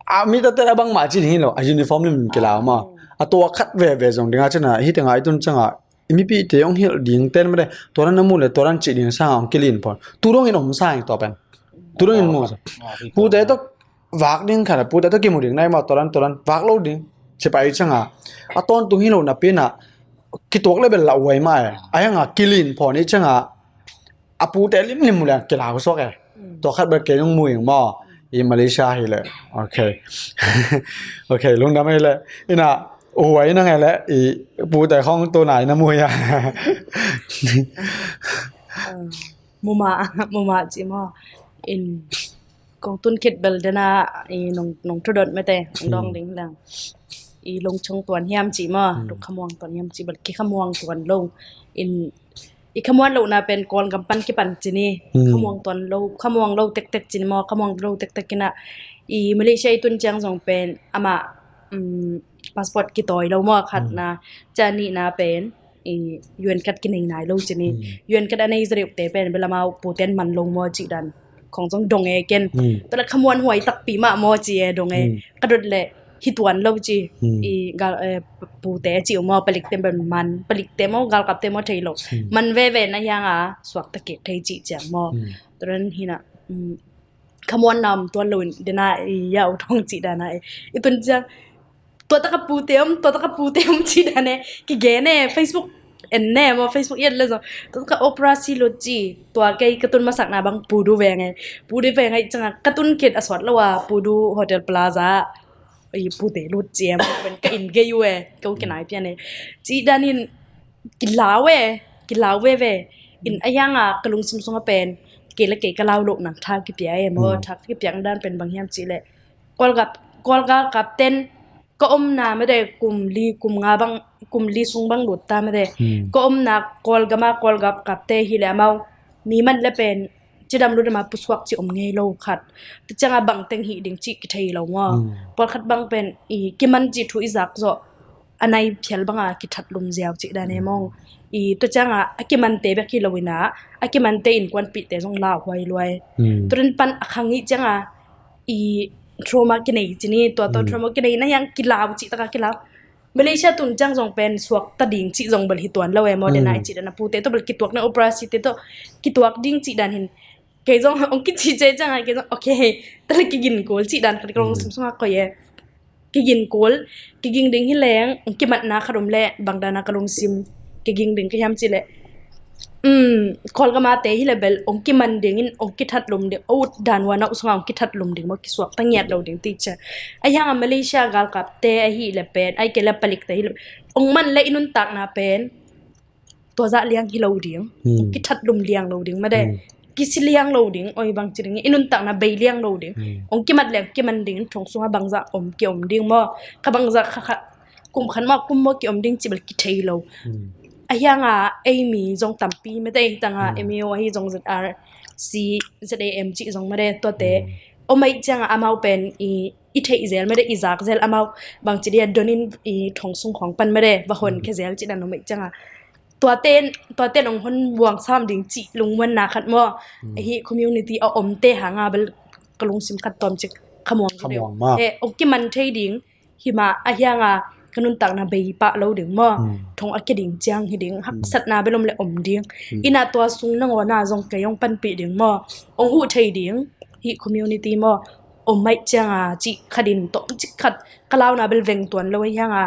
A mi ta te a bang mah ci ding hi lo. A uniform limlim kilau maw. A tua khat veve zong ding a ci na. Hi te nga i tun cang a. I mipite hong hilh ding ten mede, tua dan na mu le, tua dan cih ding sanga hong kilin phawn. Tu dongin om sa ing tua pen. Tu dongin mu sa. Pute tawh vak ding khat a, pute tawh kimu ding nai maw, tua dan, tua dan, vak lo ding. Ci pai canga. A tawntung hi lo napi na, kituak le bel lauhuai mah e. A hianga kilin phawn i canga, a pute limlim mu le kilau suak e. Tua khat bel kei hong mu ing maw. I Malaysia hi leh. Ok. Ok, lungdam hi leh. Ina, huai na ngai leh, i pute khong tu nai na mui a. Muma, muma ci maw. In, kong tun khit bel dena, i nong, nong thudot mete, nong dong ding lang. I lungchung tuan hiam ci maw, lung khamuang tuan hiam ci bel, kikhamuang tuan lo. In, i khamuan lohna pen Kawlgam pan kipan ci ni. Khamuang tuan lo, khamuang lo tektek ci ni maw, khamuang lo tektek ina. I Malaysia i tun ciang zong pen, ama, um, passport kitawi lo maw khatna, ca nihna pen, i U N card kinei nai lo ci ni. U N card a nei zariu te pen, bel amau puten man lo maw ci dan. Khong zong dong e ken. Tala khamuan huai takpi mah maw ci e dong e. Ka dot leh hi tuan lo ci. I gal, eh, pute ci maw palik te bel man. Palik te maw galkap te maw thei lo. Man veve na hiang a suak ta kek thei ci ciang maw. Turan hina, um, khamuan nam tuan lo in dena i yau thong ci dana e. I tun ciang tua taka pute om, tua taka pute om ci dan e. Kigen e, Facebook en ne maw, Facebook i et le zong. Tua taka operasi lut ci, tua kei ka tun masakna bang Pudu veng e. Pudu veng e cianga, ka tun khit a suat lo a, Pudu Hotel Plaza. I pute lut ci e maw, pen ka inn gei uh e, ka u kinai pian e. Ci danin kilau e, kilau veve. In a hianga ka lungsim sunga pen, kei le kei ka lau loh nang tha kipia e maw, tha kipia dan pen bang hiam ci le. Kawlgap, Kawlgap kapten, ka omna mede kum li, kum nga bang, kum li sung bang lut ta mede. Ka omna Kawlgama, Kawlgap kapte hi le amau. Mi man le pen, cidam ludama pusuak ci om ngei lo khat. Tua cianga bang teng hi ding ci kithei lo maw. Pawlkhat bang pen, i kiman ci thu i zak zawh. A nai phial banga kithat lum ziau ci dan e mong. I tua cianga, a kimante bek hi lo ina, a kimante innkuanpihte zong lau huai luai. Turin pan a khang hi cianga, i trauma kinei ci ni, tua tua trauma kinei na hiang kilau ci taka kilau. Malaysia tun ciang zong pen suak ta ding ci zong bel hi tuan lo e maw, dena i ci dana pute tua bel kituak na operasi te tua kituak ding ci dan hin. Kei zong ong kici ce cianga, kei zong, ok, tala kigin kul ci dan khat ka lungsim sunga koi e. Kigin kul, kiging ding hi leng, ong kimatna khat om le, bang dana ka lungsim, kiging ding ka hiam ci le. Um, Kawlgama te hi le bel, ong kiman dingin, ong kithat lum ding, o dan wana u sunga ong kithat lum ding maw, kisuak ta ngiat lo ding ti ci. A hianga Malaysia galkap te ahi le pen, ai ke le palik te hi le, ong man le i nuntakna pen, tua zah liang hi lo ding, ong kithat lum liang lo ding made. Kisi liang lo ding, oi bang ci ding, i nuntakna bei liang lo ding. Ong kimat liang kiman ding, thong sunga bangzah om ki om ding maw. Ka bangzah kha kha, kum khan maw, kum maw ki om ding ci bel kithei lo. A hianga ei mi zong tampi made, tanga M A O ahi zong Z R C, Z A M ci zong made, tuate. Om ai cianga amau pen i, i theih zel made, i zak zel amau bang ci dia donin i thong sung khong pan made, va hon khe zel ci dan om ai cianga. Tuaten, tuaten ong hon buang sam ding ci lungmuanna khat maw. Ahi community a omte hanga bel ka lungsim khat tawm cik khamuang deuh. Khamuang maw. He, ong kiman thei ding, hima a hianga ka nuntakna bei pah lo ding maw. Thong a ke ding ciang hi ding, haksatna bel om le om ding. Ina tua sung nangawna zong kei ong panpih ding maw. Ong huh thei ding, hi community maw. Om mai cianga ci khatin tawm cik khat, ka launa bel veng tuan lo a hianga.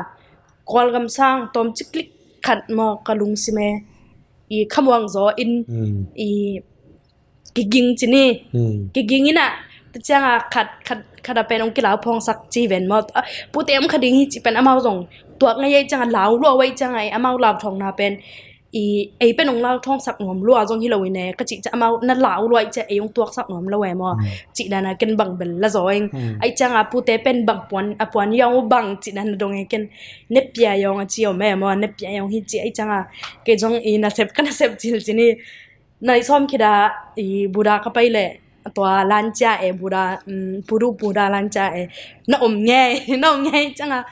Kawlgam sang tawm cik lik khat maw ka lungsim e. I khamuang zaw in, i kiging ci ni. Kiging ina, ta cianga khat, khat, khat a pen ong kilau phongsak ci ven maw. Pute om kha ding hi ci pen amau zong tuak ngai ai cianga lau lua wai cianga i amau lau thongna pen. I ei pen ong lau thongsak nuam lua zong hi lo ine, ka cih ciah amau na lau luai ciah ei ong tuaksak nuam lo e maw. Cih dana ken bang bel la zaw ing. Ai cianga pute pen bang puan, a puan yong u bang cih dana dong e ken. Nepia yong a ci om e maw, nepia yong hi ci ai cianga. Kei zong i nasep ka nasep cil ci ni. Nai sawm khida i Buddha ka pai le. Tua lancia e Buddha, um, Pudu Buddha lancia e. Na om nge, na om nge cianga.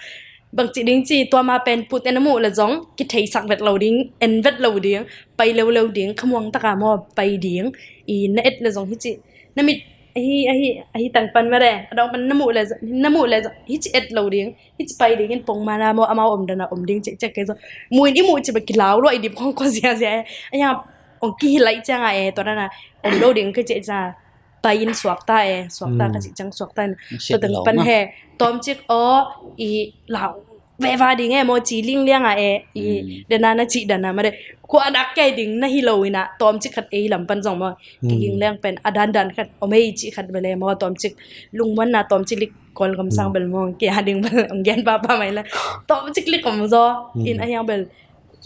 Bang ci ding ci tua ma pen pute na muh le zong kitheisak vet lo ding, en vet lo ding, pai lo lo ding, khamuang taka maw pai ding. I na et le zong hi ci. Na mit ahi, ahi, ahi tang pan mare. A dong pan na muh le, na muh le zong hi ci et lo ding. Hi ci pai dingin pong mana maw amau om dana om ding cek cek kei zong. Muin i muh ci ba kilau lo i dip khong ko zia zia e. A yang ong kihilai cianga e, tua dana om lo ding ka ci cianga. Pai in suakta e, suakta ka ci ciang suakta in. Tua teng pan he, tawm cik aw, i lau, veva ding e maw, ci lingliang a e, i, mm, dena na cih dana mah de. Kua dak kei ding na hi lo ina, tawmcik khat ei lam pan zong maw. Mm. Kiging leng pen, a dandan khat, om ei cih khat bel e maw, tawmcik lungmuanna, tawmcik lik Kawlgam sang, mm, bel maw, kia ding bel, ong gen papa mai la. Tawmcik lik om zaw, mm, in a hiang bel,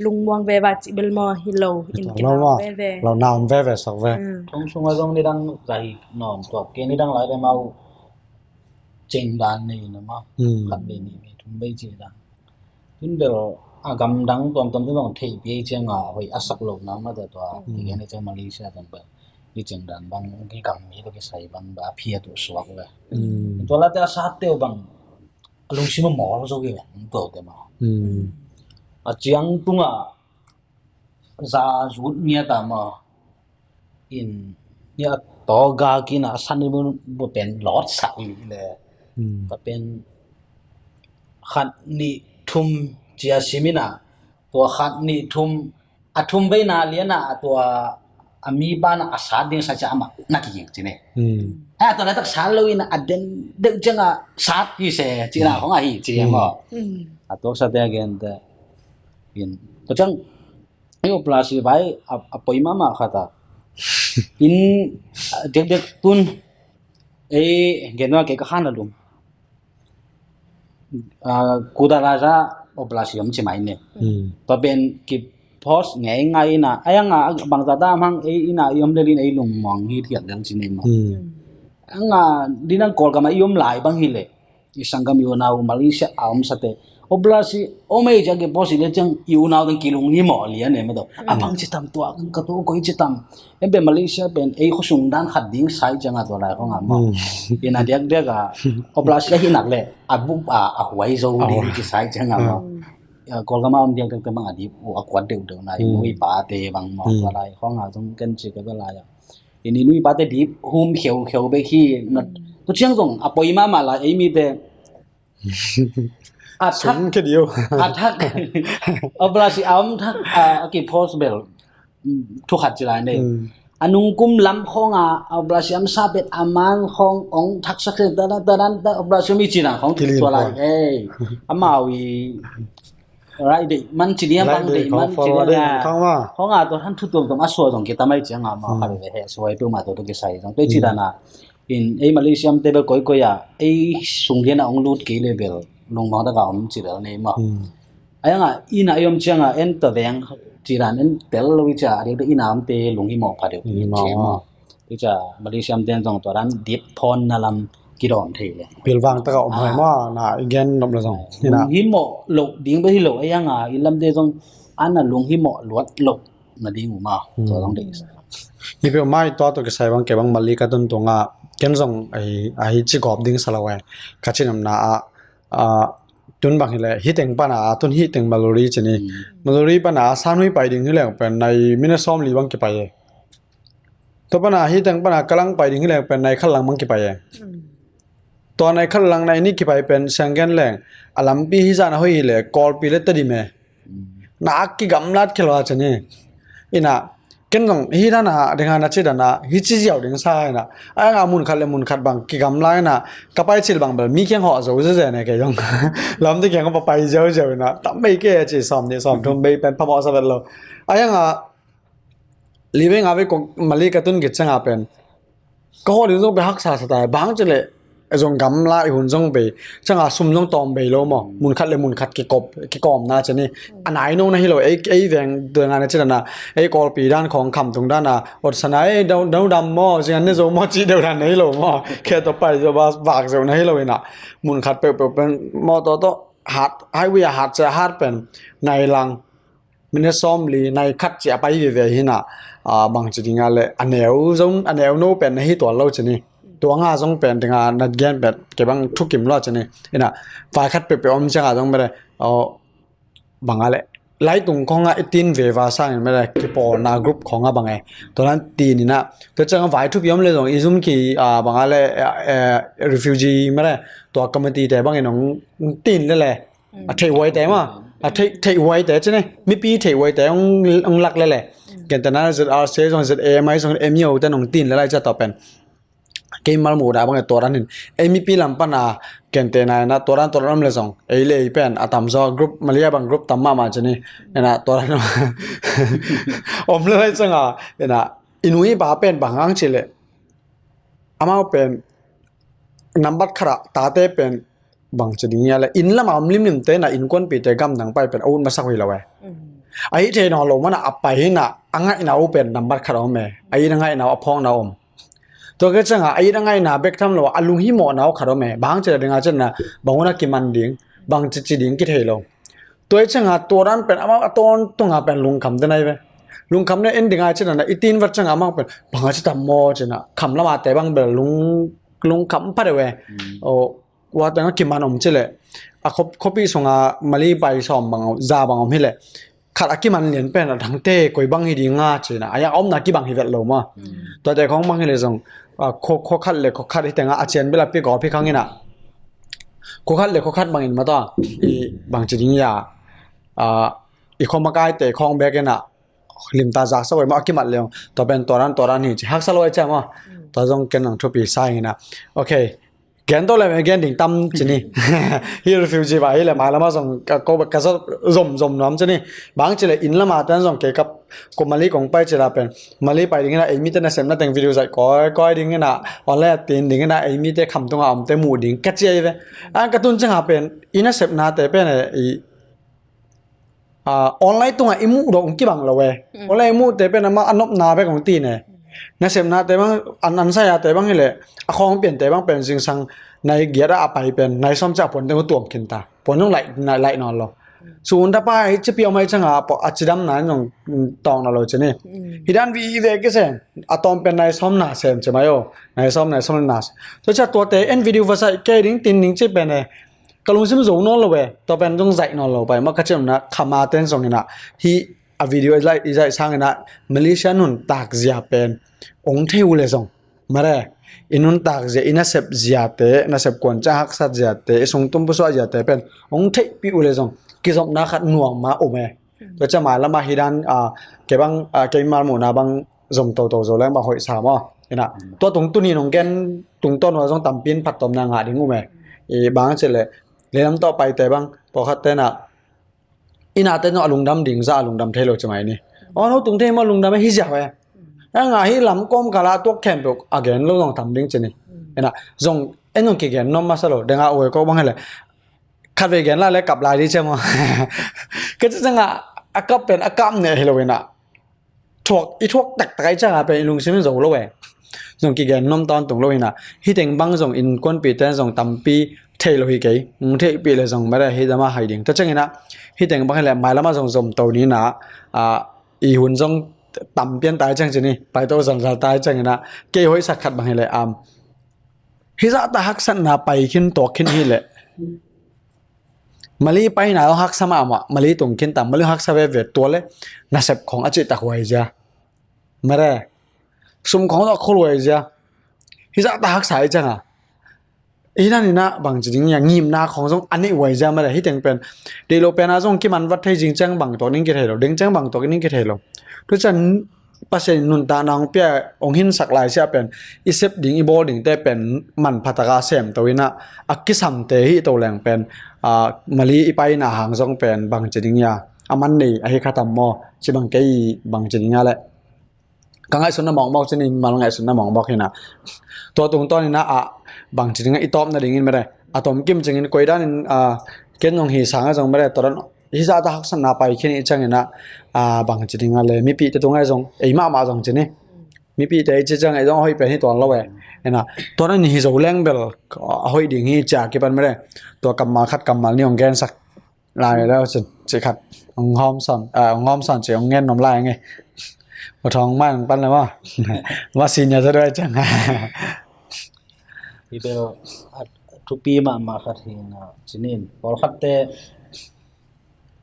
lungmuang veva cih bel maw, hi lo, in lo kina maw, veve. Lo na om veve sak ve. Mm. Thong sunga zong nidang zai nom tuak, ke nidang lai de mau, ceng dan nei na maw. Mm. Khat nei ni, nei thum bei ci dan. Tun bel a gamdang tuamtuam tun zong theihpih ei cianga hoih a sak lo na mah tua, mm, i gen ei ciang Malaysia teng bel. Ni ceng dan bang, ni gam mi lo kisai bang, ba a phiat uh suak ve. Mm. Tua late a sat teu bang, a lungsim a mawl zo hi ve, tua te maw. Mm. A ciang tunga, za zut ngiat a maw. In, ni a taw ga kina a san ni bu, bu pen lawt sak li le. Hmm. Tua pen khat nih thum cia simina, tua khat nih thum, a thum veina liana, a tua a mi bana a sat ding sa cia amah na kiging ci ne. Hmm. A tua laitak sat lo ina a den deuh cianga sat hi se, cina, hmm, khong ahi ci, hmm, maw. Hmm. A tuaksa te a gen te. In, tua ciang, ei operasi vai a, a poi mahmah khat a. In, a, diakdiak tun, ei, gen ua kei ka khan a lum. A, Kutaraja operasi om ci mai ne. Hmm. Tua pen ki post ngei ngai ina, a yang a bangzah ta mang ei ina i om lelin ei lungmuang hi thiak lel ci ne maw. Hmm. A yang a, dinang Kawlgam a i om lai bang hi le. I sanggam i unau Malaysia a om sate. Operasi om ei ciang ki post i le ciang i unau dang kilung hi mawh lian e mah tawh. A, mm, bang ci tam tua kan ka tu koi ci tam. Em pen Malaysia pen ei khosung dan khat ding sai cianga tua lai khong a maw. Mm. Ina diakdiak a operasi a hi nak le a bup a, a huai zo ding ci sai cianga maw. Mm. Ya, Kawlgam a om diakdiak te bang a dip uh a kuat deuhdeuh na i, mm, nu i pa te bang maw. Mm. Tua lai khong a zong ken ci ka bel lai a. I ni nu i pa te dip hum kheukheu bek hi na. Mm. Tua ciang zong a poi mahmah lai ei mi te. A thak, sum ke dio. A thak. Operasi a om thak, a, a ki post bel, mm, thu khat ci lai ne. Mm. A nungkum lam khong a, operasi a om sa pet a man khong ong thak sak se, ta, ta, ta, ta, operasi mi ci na khong. Kilin tua lai, khong. Ei. Amau i, rai dei man ci diam, lai bang dei, dei man khong, ci diam, follow dei ya. Khong ma. Khong a tua han thu tuam tuam a sua zong kita mai cianga ma, mm, khat ve he, sua i tu ma tua tu kisai zong. Tua ci, mm, dana. In ei Malaysia te bel koikoi a, ei sung lian a ong lut kei le bel lungmuang taka om ci lel nei maw. Hmm. A yang a, ina ei om cianga en ta veng ci dan en tel lo i cia, a dek dek ina om te lung hi mawh pha deuh. Lung hi mawh ci maw. I cia Malaysia te zong tua dan dip phone na lam kidawm thei le. Pilvang taka om hai maw, na i gen nop la zong. Ina. Lung hi mawh lo ding bel hi lo, a yang a, i lam te zong ana lung hi mawh luat lo. Na ding uh ma, hmm, tua zong deih sa. Hi peuh mai tua tua kisai bang kei bang Mali ka tun tunga, ken zong ahi, ahi ci gawp ding sa lo e. Ka cinamna ah, ah, tun bang hi le, hi teng pana, tun hi teng Maluri ci ni. Hmm. Maluri pana, Sanhui pai ding hi leng pen, nai minute sawm li bang kipai e. Tua pana, hi teng pana, Kalang pai ding hi leng pen, nai khat lang bang kipai e. Hmm. Tua nai khat lang nai ni kipai pen, siang gen leng, a lampi hi zan a hoih hi le, Kawlpi le Tedim e. Na a kigamlat khel a ci ni. Ina, ken zong hi dana, ding a na ci dana, hi ci ziau ding sa ina. A yang a mun khat le mun khat bang, kigamla ina, ka pai cil bang bel, mi kiang hawh zo zeze ne kei zong. Lamte kiang ka pai ziau ziau ina, tam bei kei ci sawm ni, sawm thum bei pen, phamawh sa vet lo. A yang a, li bei nga bei kong Mali ka tun git cianga pen. Ka hawh ding zong bei haksa sa tai, bang ci le, e zong gamla i hun zong bei, cianga sum zong tawm bei lo maw, mun khat le mun khat kikop, kikawmna ci ni, a nai no na hi lo, ei, ei veng, doi nga na ci dana, ei Kawlpi dan khong kham tung dana, ot sa na, ei, dau, dau dam maw, zing an ne zo maw, ci deuh dan na hi lo maw, khe to pai zo, ba, bak zo na hi lo ina, mun khat peuh peuh pen, maw to to, hat, highway a hat, cia hat pen, nai lang, minute sawm li nai khat cia pai veve hi na, a, bang ci dinga le, a neu zong, a neu no pen na hi tual lo ci ni. Tua nga zong pen dinga na gen pen, kei bang thukim lo ci ni. Ina, vai khat peuh peuh om cianga zong mele, o, bang a le, lai tung khong a i tin veva sangin mele, kipawlna group khong a bang e. Tua nan tin ina, tua cianga vai thupi om le zong, i zum ki, a, bang a le, e, e, refugee mele, tua committee te bangin ong tin le le. A theih huaite ma, a theih, theih huaite ci ni, mipi theih huaite ong, ong lak lele. Gentehna Z R C zong, Z A M I zong, M U te nong tin lele cia tawh pen. Kei mal muhna bang e, tua dan in ei mipi lam pana kentehna ina tua dan tua dan om le zong, ei le ei pen a tamzaw group, Malaysia bang group tam mahmah ci ni. Ina tua dan om lo ei cianga, ina i nu i pa pen bang hang ci le, amau pen nambat khat ah tate pen bang ci ding hia le, inn lama om limlimte na innkuanpite gamdang pai pen a ut masak uh hi lo e. Ahi thei nawn lo mana a pai hina a ngaihna uh pen nambat khat a om e. Ahi na ngaihna uh a phawkna uh om. Tua ke cianga ahi na ngaihna bek tham lo a lunghimawhna uh khat om e. Bang ci la dinga cianna bang huna kiman ding, bang cici ding kithei lo. Tua i cianga tua dan pen amau a tawntunga pen lungkham te nai ve. Lungkham ne en dinga cianna i tin vat cianga amau pen bang a ci tam maw cina kham lama te bang bel lung lungkham pha deuh e. Ua teng a kiman om ci le a khuapi sunga Mali pai sawm bang za bang om hi le khat a kiman lian pen a dangte koi bang hi dinga cina a yak a omna kibang hi vet lo ma. Tuate khong bang hi le zong khua khat le khua khat hi tenga a cian bela pi gawp hi khang ina khua khat le khua khat bangin mata i bang ci ding hia, i khuamakaite khong bek ina limta zaksa wai ma a kimat leong tua pen tua dan tua dan hi ci haksa lo ai ciama. Tua zong ken ang thupi sa ina. Ok. Gen to le me gen ding tam ci ni. Hi refugee ba hi le mai lama zong ka ko ka zom zom nuam ci ni. Bang ci le inn lama ten zong ke kap ko Mali kong pai ci la pen Mali pai ding ina ei mite nasepna teng video zai koi koi ding ina online a tin ding ina ei mite kham tunga omte mu ding ka ci ai ve. An ka tun cianga pen i nasepna te pen i online tungah i muh dong kibang lo e. Online i muhte pen ama a nopna bek hong ti ne. Nasepnate bang an an saya te bang hi le a khawng piante bang pen zingsang nai giat a a pai pen nai sawm ca puan deng tuang khin ta puan zong laih nawn lo. Sun ta pa hi cipi om ai cianga a cidam nai zong tawng na lo ci ni. Hi dan vi ve kisen a tawm pen nai sawm na sem ci mai o nai sawm nai sawm na sem. Tua cia tuate en video va sai kei ding tin ding ci pen e. Ka lungsim zo nawn lo e. Tua pen zong zaih nawn lo pai ma ka ciamna khama ten zong ina hi a video i zaih i zaih sangina Malaysia nuntak zia pen ong thei uh le zong mare i nuntak zia i nasep ziate nasep kuan ca haksat ziate i sungtum pusuah ziate pen ong theihpih uh le zong kizopna khat nuam ma um e. Tua cia mai lama hi dan a kei bang a kei mal muhna bang zom toto zo leng bang hoih sa maw ina tua tung tuni nong gen tungtawn ua zong tampin phattomna ngah ding um e. I bang ci le leilam tawh paite bang pawlkhat tena ina te zong a lungdam ding za a lungdam thei lo ci mai ni. Aw no tung thei maw lungdam e hi ziau e. A ngah hi lam kawm kala tuak khempeuh a gen lo zong tam ding ci ni. Ina zong en zong kigen nuam masa lo denga uai ko bang hele khat vei gen lai le kap lai dih ciam aw. Ka ci cianga a kap pen a kap neh hi lo ina thuak i thuak taktak ai cianga pen i lungsim in zo lo e. Zong kigen nuam tawntung lo ina hi teng bang zong innkuanpihte zong tampi thei lo hi kei. Ong theihpih le zong mare hi dama hai ding ta ciangina hi teng bang hi le mai lama zong zom to ni ina i hun zong tam pian tai ciang ci ni pai to zalzal tai ciangina kei hoihsak khat bang hi le am hi zahta haksatna pai khin tawk khin hi le Mali paina lo haksa mahmah Mali tung khin ta Mali haksa veve tua le nasep khong a cihtak huai zia mare sum khong lo a khol huai zia hi zahta haksa i cianga hi dan ina bang ci ding ia ngimna khong zong a neih huai zia mare hi teng pen deih lo pena zong kiman vat thei zing ciang bang tawk ning kithei lo ding ciang bang tawk ning kithei lo tu cian Pasian in nuntakna hong pia hong hinsak lai sia pen i sep ding i bawl dingte pen manpha taka sem to ina a kisamte hi to leng pen Mali i paina hang zong pen bang ci ding ia a man nei a hi khatam maw ci bang kei bang ci ding ia le ka ngaihsutna mawkmawk ci ni mal ngaihsutna mawkmawk hina tua tungtawn ina a bang ci ding a i tawpna dingin mede a tom kim cingin koi danin ken zong hi sanga zong mede tua dan hi zahta haksatna pai khin i ciangina bang ci dinga le mipihte tungai zong ei mahmah zong ci ni mipihte i ci ciang ei zong a hoih pen hi tuan lo e ina tua nan hi zo leng bel a hoih ding hi cia kipan mede tua kammal khat kammal ni hong gensak lai le cin ci khat hong hawm sawn hong hawm sawn ci hong ngen nom lai nge. Ua thawng mai hong pan le maw ma senior za duai ciang hi bel a thupi mahmah khat hi na cinin pawlkhatte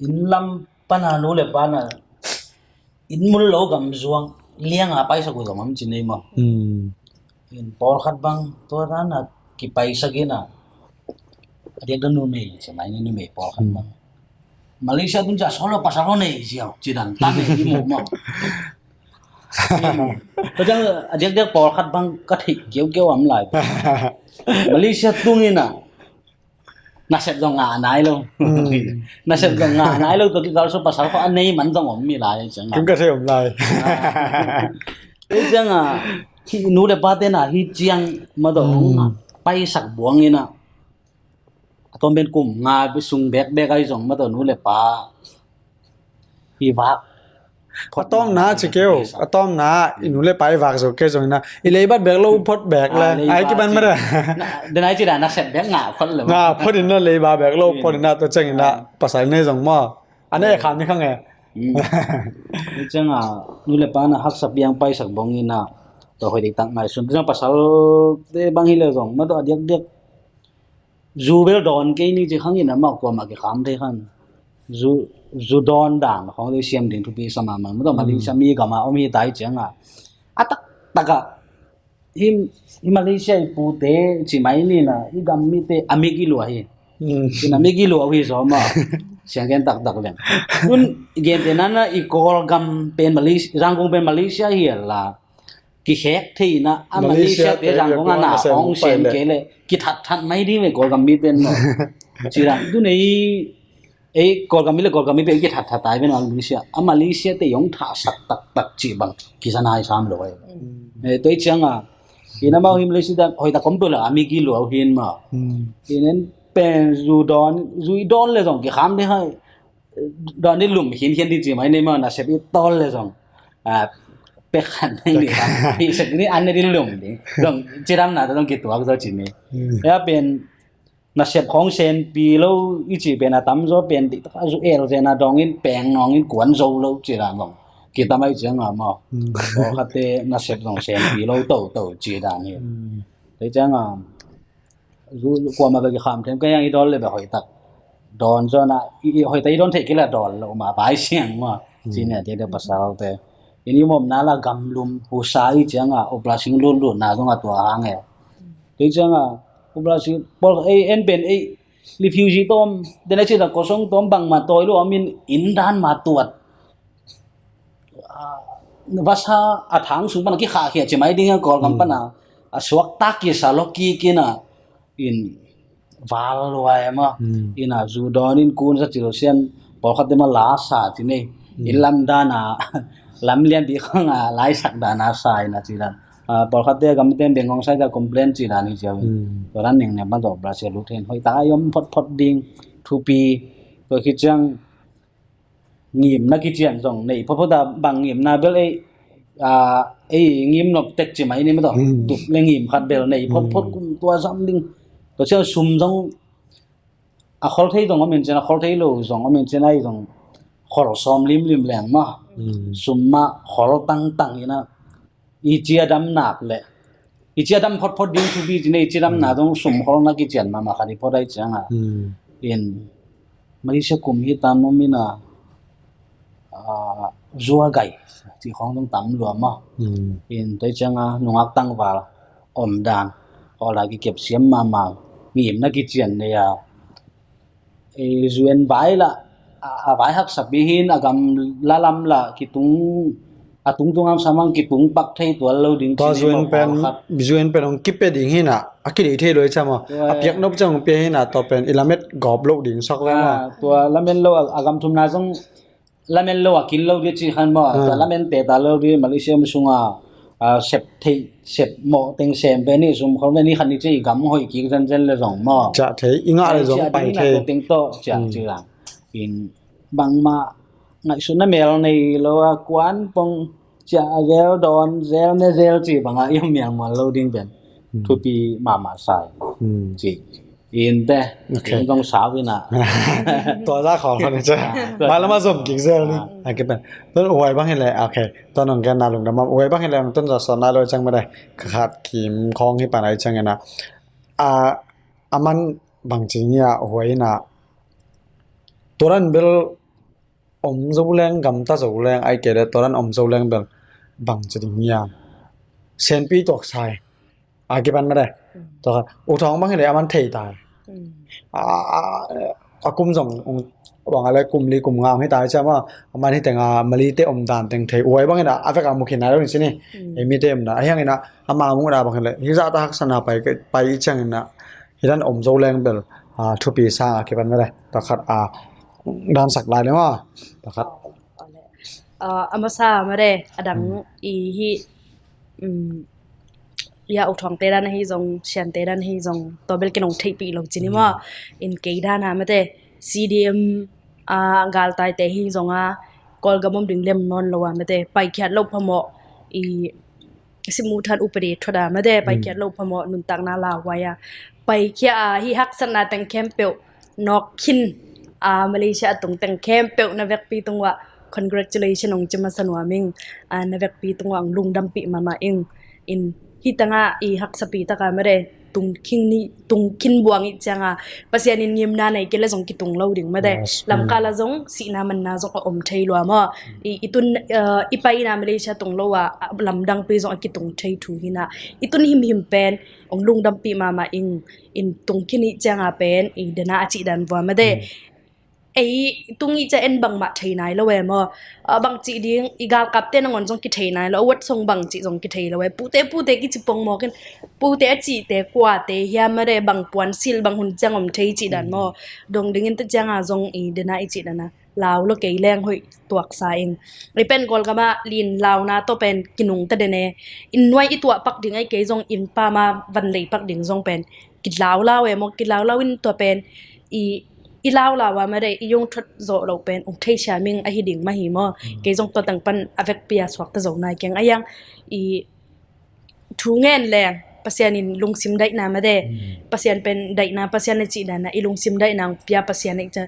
inn lam pana nu le pana inn mul lo gam zuang lianga paisak uh zong am ci nei maw? In pawlkhat bang tua dana kipaisak ina a diak da numei ci mai ni numei pawlkhat bang Malaysia tun cia solo pasal lo nei ziau ci dan ta nei ni mu maw? Tua ciang a diakdiak pawlkhat bang ka theih kiaukiau a om lai. Malaysia tung in ah nasep zong ngah nai lo. Hmm. Nasep zong ngah nai lo, tua kikal sung pasal khawng a nei man zong om mi lai ciang. Kim ka thei om lai. Tua ciang a, hih nu le pate na hih ciang mah tawh hong paisak buang in ah, a tawm pen kum nga sung bekbek ahi zong mah tawh nu le pa i vak. A tawmna ci keu, a tawmna i nu le pa i vak zo kei zong in ah, i leibat bek lo phot bek le, ah, leiba ai kiban ci, mah de. Na, den ai ci dan nasep bek ngah phot le. Ngah phot in ah, leiba bek lo phot in ah, tua ciang in ah pasal nei zong maw. A nei kham ni khang e. Tua ciang a, nu le pa na haksa piang paisak buang in ah, tua hoih diktak ngaihsun. Tua ciang pasalte bang hi le zong mah tawh a diakdiak zu bel dawn kei ni ci khang in ah, amau kuamah kikham thei khan. Zu, zu dawn dan khawng dei siam ding thupi sa mahmah. Mah tawh Malaysia mi gam a om hi ta hi ciang a, a taktak ah hih, hih Malaysia i pute ci mai ni in ah, hih gam mite a migi lua hi. Tua in a migi lua uh hi zaw maw. Siang gen taktak leng. Tun gente na na i Kawlgam pen Malaysia, Zangkong pen Malaysia hi a la, kikhek thei in ah, a Malaysia te Zangkong a na hong sem kei leh kithatthat mai ding ve Kawlgam mite maw. Ci dan tun ei, ei Kawlgam mi le Kawlgam mi pen kithatthat tai ven a Malaysia. A Malaysia te hong thahsak taktak cih bang kiza nai sam lo e. Eh, tua hi ciang a, in amau hih Malaysia te hoih tak om peuh le a migi lua uh hi in maw. In en pen zu dawn, zu i dawn le zong kikham ding hai. Dawn ding lum khinkhian ding ci mai ni maw, nasep i tawl le zong, ah, pek khat ding ni kha. Hih sek ni an ne ding lum ding. Zong cidamna zong kituak zaw ci ni. Ya pen nasep khawng senpi lo i cih pen a tamzaw pen diktak a zu el zen a dawng in peng nawng in kuan zo lo ci dan zong kitam ahi ciang a maw. Pawlkhatte nasep zong senpi lo toto ci dan hi. Tua ciang a, zu, zu kuamah bek i kham thei kei a, i dawn le bek hoih tak dawn zaw in a, i, i hoih tak i dawn theih kei le dawn lo mah vai siang maw. Ci ni a, tua te pasalte in i mawhna la gamlum husa i ciang a, operation lutlutna zong a tua hang e. Tua ciang a, operation pawl ei en pen ei refugee tawm, den a ci dan kosong tawm bangmah tawi lo a om in, in dan mah tuat. Ah, vasa a thang sung pan a kikhahkhia ci mai ding a, Kawlgam pan a, a suakta kisa lo kik in a, in val luai maw. In a zu dawn in kun sa ci lo sian, pawlkhatte mah la sa ci nei. In lam dan a, lam lian dih khawng a laisak dan a sa in a ci dan. Ah, pawlkhatte gamte bengkong sai ka complain ci dan hi cia uh. Tua dan neng ne pan tawh Brazil lut hen hoih tak a i om photphot ding thupi. Tua khit ciang ngimna kician zong nei photphot a, bang ngimna bel ei, ah, ei ngim nop tek ci mai ni mah tawh. Tup le ngim khat bel nei photphot kum tua zam ding. Tua ciang sum zong a khol thei zong om in cian, a khol thei lo zong om in cian, ai zong khol sawm limlim leng maw. Sum mah khol tangtang in a, i cidam nak le i cidam photphot ding thupi ci nei, i cidamna zong sum kholna kician mahmah khat i phot ahi ciang a. In Malaysia kum hi tan om in a, ah, zuagai ci khawng zong tam lua maw. In tua hi ciang a nungak tangval om dan, kholna kikep siam mahmah, ngimna kician nei a, eh, zu en vai la, a, a vai haksa pi hi in a, gam la lam la kitung, a tungtung a om sa mang kitung pak thei tual lo ding. Tua ci nei zu en maw pen, pawlkhat. Zu en pen hong kipia ding hi in a, a kidei thei lo hi ciang maw. Tua a piak nop ciang hong pia hi in a, tua pen i lamet gawp lo ding sak ve maw. Ah, tua lamen lo a, a gam thumna zong lamen lo a kin lo ding ci khan maw. Tua lamen teta lo ding Malaysia mi sung a, ah, sep theih, sep mawh teng sem pen i sum khol pen i khan i ci i gam hoih kik zenzen le zong maw. Ciah thei, i ngah le zong pai thei. Tua teng tawh ciah ci lang. In bangmah ngaihsutna mel nei lo a, kuan pong ciah zel, dawn zel, ne zel ci bang a i om mial mual lo ding pen thupi mahmah sa hi. Ci. In te, in zong sau in a. Tua za khawng khawng ni cia. Mai lam a zom kik zel ni. A kipan. Tua huai bang hi le, ok. Tua nong gen na lungdam a. Huai bang hi le, nong tun za sawn na lo ciang mah dai. Ka khat kim khawng hi pan ai ciang in a. A, a man bang ci ni a, huai in a. Tua dan bel om zo leng, gamta zo leng, ai kei le tua dan om zo leng bel bang ci ding hiam. Senpi tuak sai. A kipan mah dai. Tua khat. U Thawng bang hi le a man thei tai. A, a, a kum zong ung, bang a le kum li kum nga ung hi ta hi cia maw, a man hi teng a Malay te om dan teng thei uai bangin a, a vek a mu khin nai lo in si ni. Ei mite om dan a hiangin a, a ma mung da bang hi le hi zah ta haksatna pai, pai i ciangin a, hi dan om zo leng bel, a, thupi sa a kipan mele ta khat a, dan sak lai le maw ta khat. A, a masa mele a dang i hi, um, ya u thuang te dan ahi zong, sian te dan ahi zong, tua bel ken ong theihpih lo ci ni maw. In kei dan a mate C D M a galtai te hi zong a, Kawlgam om ding lem nawn lo a mate paikhiat lo phamawh i simu than upadi thuat a mate paikhiat lo phamawh nuntakna lauhuai a, paikhiat a hi haksatna teng khempeuh nawk khin a, Malaysia a tung teng khempeuh na vekpi tung uah congratulation ong ci masa nuam ing. A, na vekpi tung uah ong lungdampih mahmah ing. In hi tangah i haksapi taka mare tung khin ni, tung khin buang i cianga Pasian in ngimna nei kei le zong kitung lo ding mare. Lamkal a zong sihna manna zong a om thei lua maw. I, i tun, a, i paina Malaysia tung lo a, a, lamdangpi zong a kitung thei thu hina. I tun himhim pen ong lungdampih mahmah ing. In tung khin i cianga pen i dena a cih dan vua made. Ei tung i cia en bangmah thei nai lo e maw. A, bang cih ding i galkapte nangawn zong kithei nai lo, a wat song bang cih zong kithei lo e. Pute, pute kici pongmawk in, pute a cihte kuate hiam mare bang puan sil bang hun ciang om thei cih dan maw. Dong dingin ta cianga zong i dena i cih dana lau lo kei leng hoih tuaksa ing. I pen Kawlgama lin launa tawh pen kinungta den e. In nuai i tuah pak ding ai kei zong in pama van lei pak ding zong pen kilaulau e maw, kilaulau in tua pen i, i laulau a mare i yung thot zawh lo pen ong thei siaming ahi ding mahi maw. Kei zong tua teng pan a vekpi a suakta zo nai keng a iang i thu ngen leng Pasian in lungsim daihna made. Pasian pen daihna, Pasian a cih dana i lungsim daihna ong pia Pasian a i ca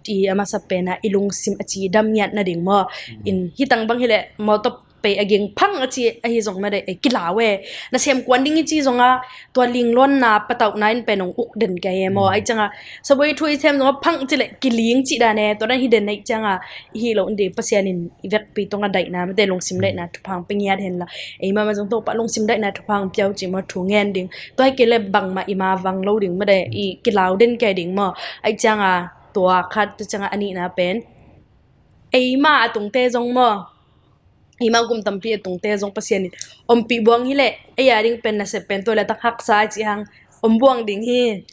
i a masa pena i lungsim a ci dam ngiat nading maw. In hitang bang hileh mawtaw pei a ging phang a ci ahi zong made ei kilau e. Nasem kuan ding i ci zonga tua lingluanna patauhna in pen ong uk den kei e maw. Ai cianga saboi thu i sem zonga phang ci le kiling cih dan e. Tua dan hi den neih cianga i hi lo in ding Pasian in i vekpi tunga daihna mate lungsim daihna thuphang pe ngiat hen la. Ei mama zong Topa lungsim daihna thuphang piau ci maw thu ngen ding. Tua hi kei le bangmah i ma vang lo ding made i kilau den kei ding maw. Ai cianga tua khat tu cianga a nihna pen eima a tungte zong maw. Eima gum tampi a tungte zong Pasian in ompih buang hileh ei a ding pen nasep pen tua le tak haksa a cih hang om buang ding hi.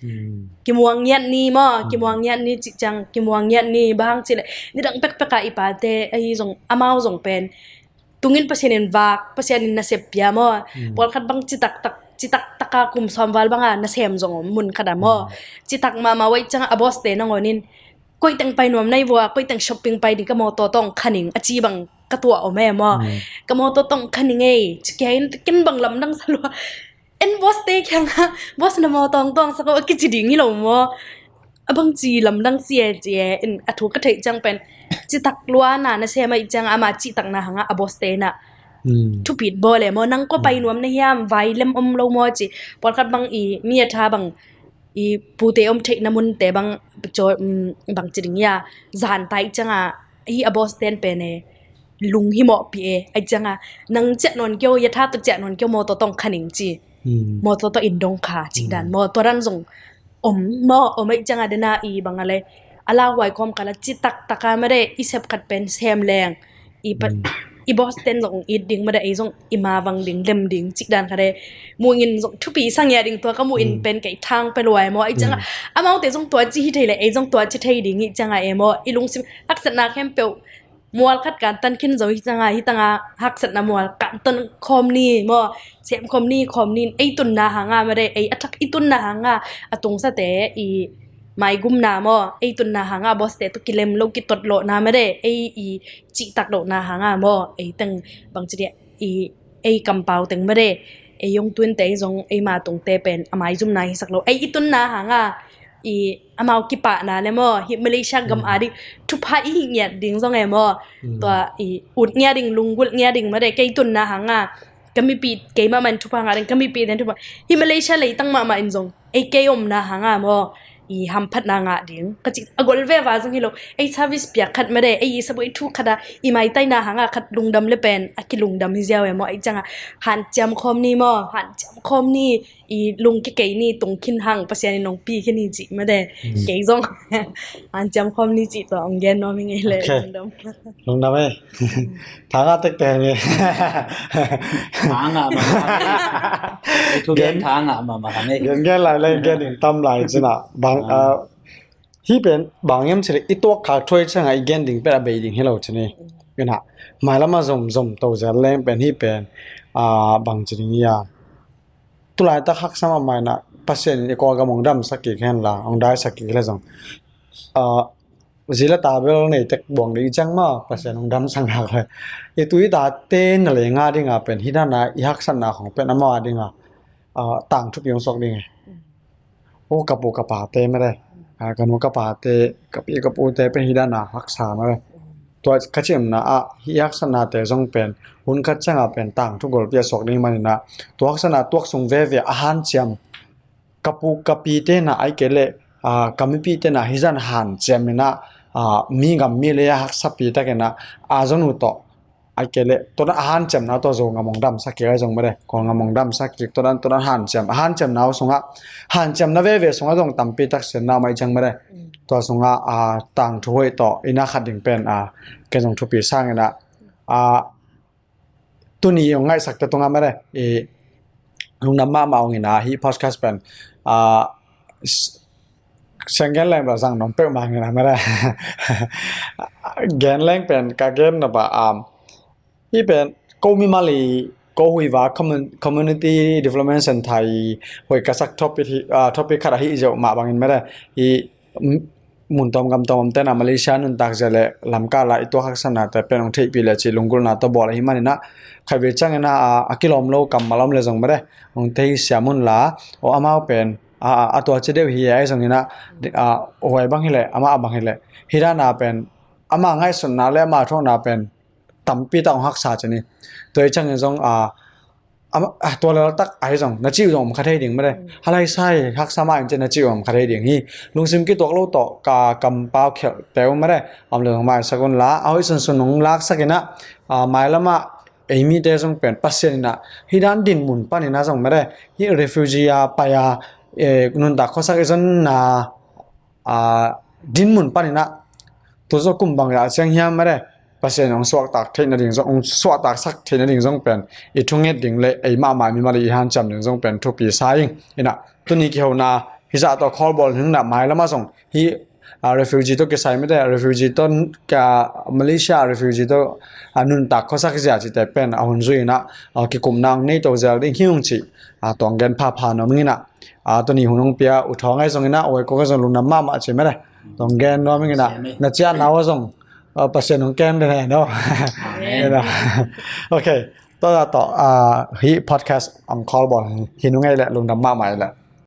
Kimuang ngiat ni maw, kimuang ngiat ni cih ciang kimuang ngiat ni bang hang cih le nidang pekpek a i pate ahi zong amau zong pen tungin Pasian in vak, Pasian in nasep pia maw. Pawlkhat bang citak tak, citak taka kum sawm val banga nasem zong om mun khat a maw. Citak mahmah wai cianga a boss te nangawn in koi teng pai nuam nai vua, koi teng shopping pai ding ka mawtaw tawng khaning a ci bang ka tuah om e maw. Ka mawtaw tawng khaning ei ci kia in ken bang lamdang sa lua. En boss te kianga boss na mawtaw tawng sa ko a kici ding hi lo maw. A bang ci lamdang si e ci e in a thu ka theih ciang pen citak luana nasem a i cianga ama cihtakna hanga a boss te na thupit bawl e maw. Nang ko pai nuam na hiam, vai lem om lo maw ci. Pawlkhat bang i mi a tha bang i pute om theihna munte bang caw, um, bang ci ding ia zan tai cianga hi a boss ten pen e lunghimawhpih e. Ai cianga nang ciah nawn kio, i a tha tawh ciah nawn kio mawtaw tawng khaning ci. Mawtaw tawh in dong kha cih dan maw. Tua dan zong om maw, om ai cianga dena i bang a le a lauhuai kawm kala citak taka mare i sep khat pen sem leng i pa, i boss ten zong it ding mare ei zong i ma vang ding lem ding cih dan khat e. Muin zong thupi sang ia ding tua ka muin pen kei thang pe luai maw. Ai cianga amaute zong tua ci hi thei le ei zong tua ci thei ding i cianga e maw. I lungsim haksatna khempeuh mual khat kan tan khin zo hi tanga, hi tanga haksatna mual kan tan khawm ni maw, sem khawm ni, khawm ni, ei tunna hanga mare, ei a thak i tunna hanga a tungsate i maigumna maw, ei tunna hanga boss te tu kilem lo kitot lohna mare, ei i cihtak lohna hanga maw, ei teng bang ci dia i ei kampau teng mare, ei yong tuinte ei zong ei ma tungte pen a maizumna hisak lo, ei i tunna hanga i amau kipahna le maw, hi Malaysia gam a ding thupha i hi ngiat ding zong e maw. Tua i ut ngia ding, lunggulh ngia ding mare, kei tunna hanga ka mipi, keimah man thupha ngah ding, ka mipi den thupha. Hi Malaysia leitang mahmah in zong ei kei omna hanga maw i hamphatna ngah ding ka ci a gol veva zong hi lo. Ei service piak khat mare, ei i saboi thu khat a i maitaina hanga khat lungdam le pen a kilungdam hi ziau e maw. Ei cianga hanciam khawm ni maw, hanciam khawm ni. i lungkia kei ni, tung khin hang, Pasian in hong pi khin hi cih mah de. Kei zong hanciam khawm ni cih tua hong gen nuam hi ngei le. Lungdam. Lungdam e. Thangah tektek hang e. Thangah mahmah hang e. Thugen thangah mahmah hang e. Gen gen lai le gen in tam lai cina bang. Hih pen bang hiam cih leh i tuak khak thuai ciangah i gen ding pen a bei ding hi lo ci ni. Inah mailam a zomzom to zel leng pen hih pen bang ci ding ia, tulaitak haksa mahmah inah Pasian in i Kawlgam hong damsak kik hen la, hong daisak kik le zong zi le ta bel nei tek buang ding i ciang mah Pasian hong damsak nak le i tu i tate na le nga dinga pen hih dana i haksatna khong pen amau a dinga tangthu pi hong suak ding e. O ka pu ka pate mah de, ka nu ka pate, ka pi ka pute pen hih dana haksa mah de. Tua ka cimna ah hih haksatnate zong pen hun khat ciangah pen tangthu golpi a suak ding maninah tua haksatna tuak sung veve a hanciam ka pu ka pite na ai kei leh ka mipite na hih zan hanciam inah mi gam mi lei a haksapi takinah a zon uh tawh ai kei leh tua dan a hanciamna tua Zogam hong damsak kik ai zong mah de, Kawlgam hong damsak kik tua dan tua dan hanciam a hanciamna uh sungah hanciamna veve sungah zong tampi tak sianna mah i ciang mah de. Tua sungah tangthu hoih tawh i na khat ding pen ken zong thupi sanginah tuni hong ngaihsakte tungah mah de i lungdam mahmah hong inah hih podcast pen siang gen leng bel zang nom peuhmah hong inah mah de. Gen leng pen ka gen na ba hih pen ko mimal i ko huiva community development center i hoih ka sak topic khat ahi ziau mah bangin mah de i mun tawm gam tawm omte na Malaysia nuntak zia le lamkal ah i tuak haksatnate pen hong theihpih le cih lunggulhna tawh bawl ahi maninah khatvei ciangin a kilawm lo kammal om le zong mah de hong thei siam un la. O amau pen a tua ci deuh hi ai zonginah huai bang hileh amah a bang hileh hih dana pen ama ngaihsutna le ama thuakna pen tampi tak hong haksa ci ni. Tua i ciangin zong tua laltak ahi zong na cih uh zong om kha thei ding mah de. Halaisa hi haksa mah in ci na cih uh om kha thei ding hi. Lungsim kituak lo tawh ka kampau khialhte uh mah de om le zong maisak un la a hoih sunsun hong laksak inah mailamah ei mite zong pen Pasian inah hih dan dinmun paninah zong mah de hih refugee a pai a nuntak khuasak i zonna dinmun paninah tu zaw kum bang dah ciang hiam mah de Pasian hong suaktak theih nading zong hong suaktaksak theih nading zong pen i thunget ding le ei mahmah mimal i hanciam ding zong pen thupi sa ing. Inah tuni kihona hizah tawh khawlbawl hinah mailamah zong hih refugee tawh kisai mah de refugee tawh Malaysia refugee tawh nuntak khuasak zia cihte pen a hun zui inah kikupna hong nei to zel ding hi ung cih tuang gen phapha nuam inginah tuni hun hong pia u thawng ai zonginah uai kok ai zong lungdam mahmah ci mah de. Tong gen nuam inginah na ciahna uh zong Pasian hong kem den hen aw. Ok. Tua tawh hih podcast hong khawlbawl hi nung ei le lungdam mahmah ei le.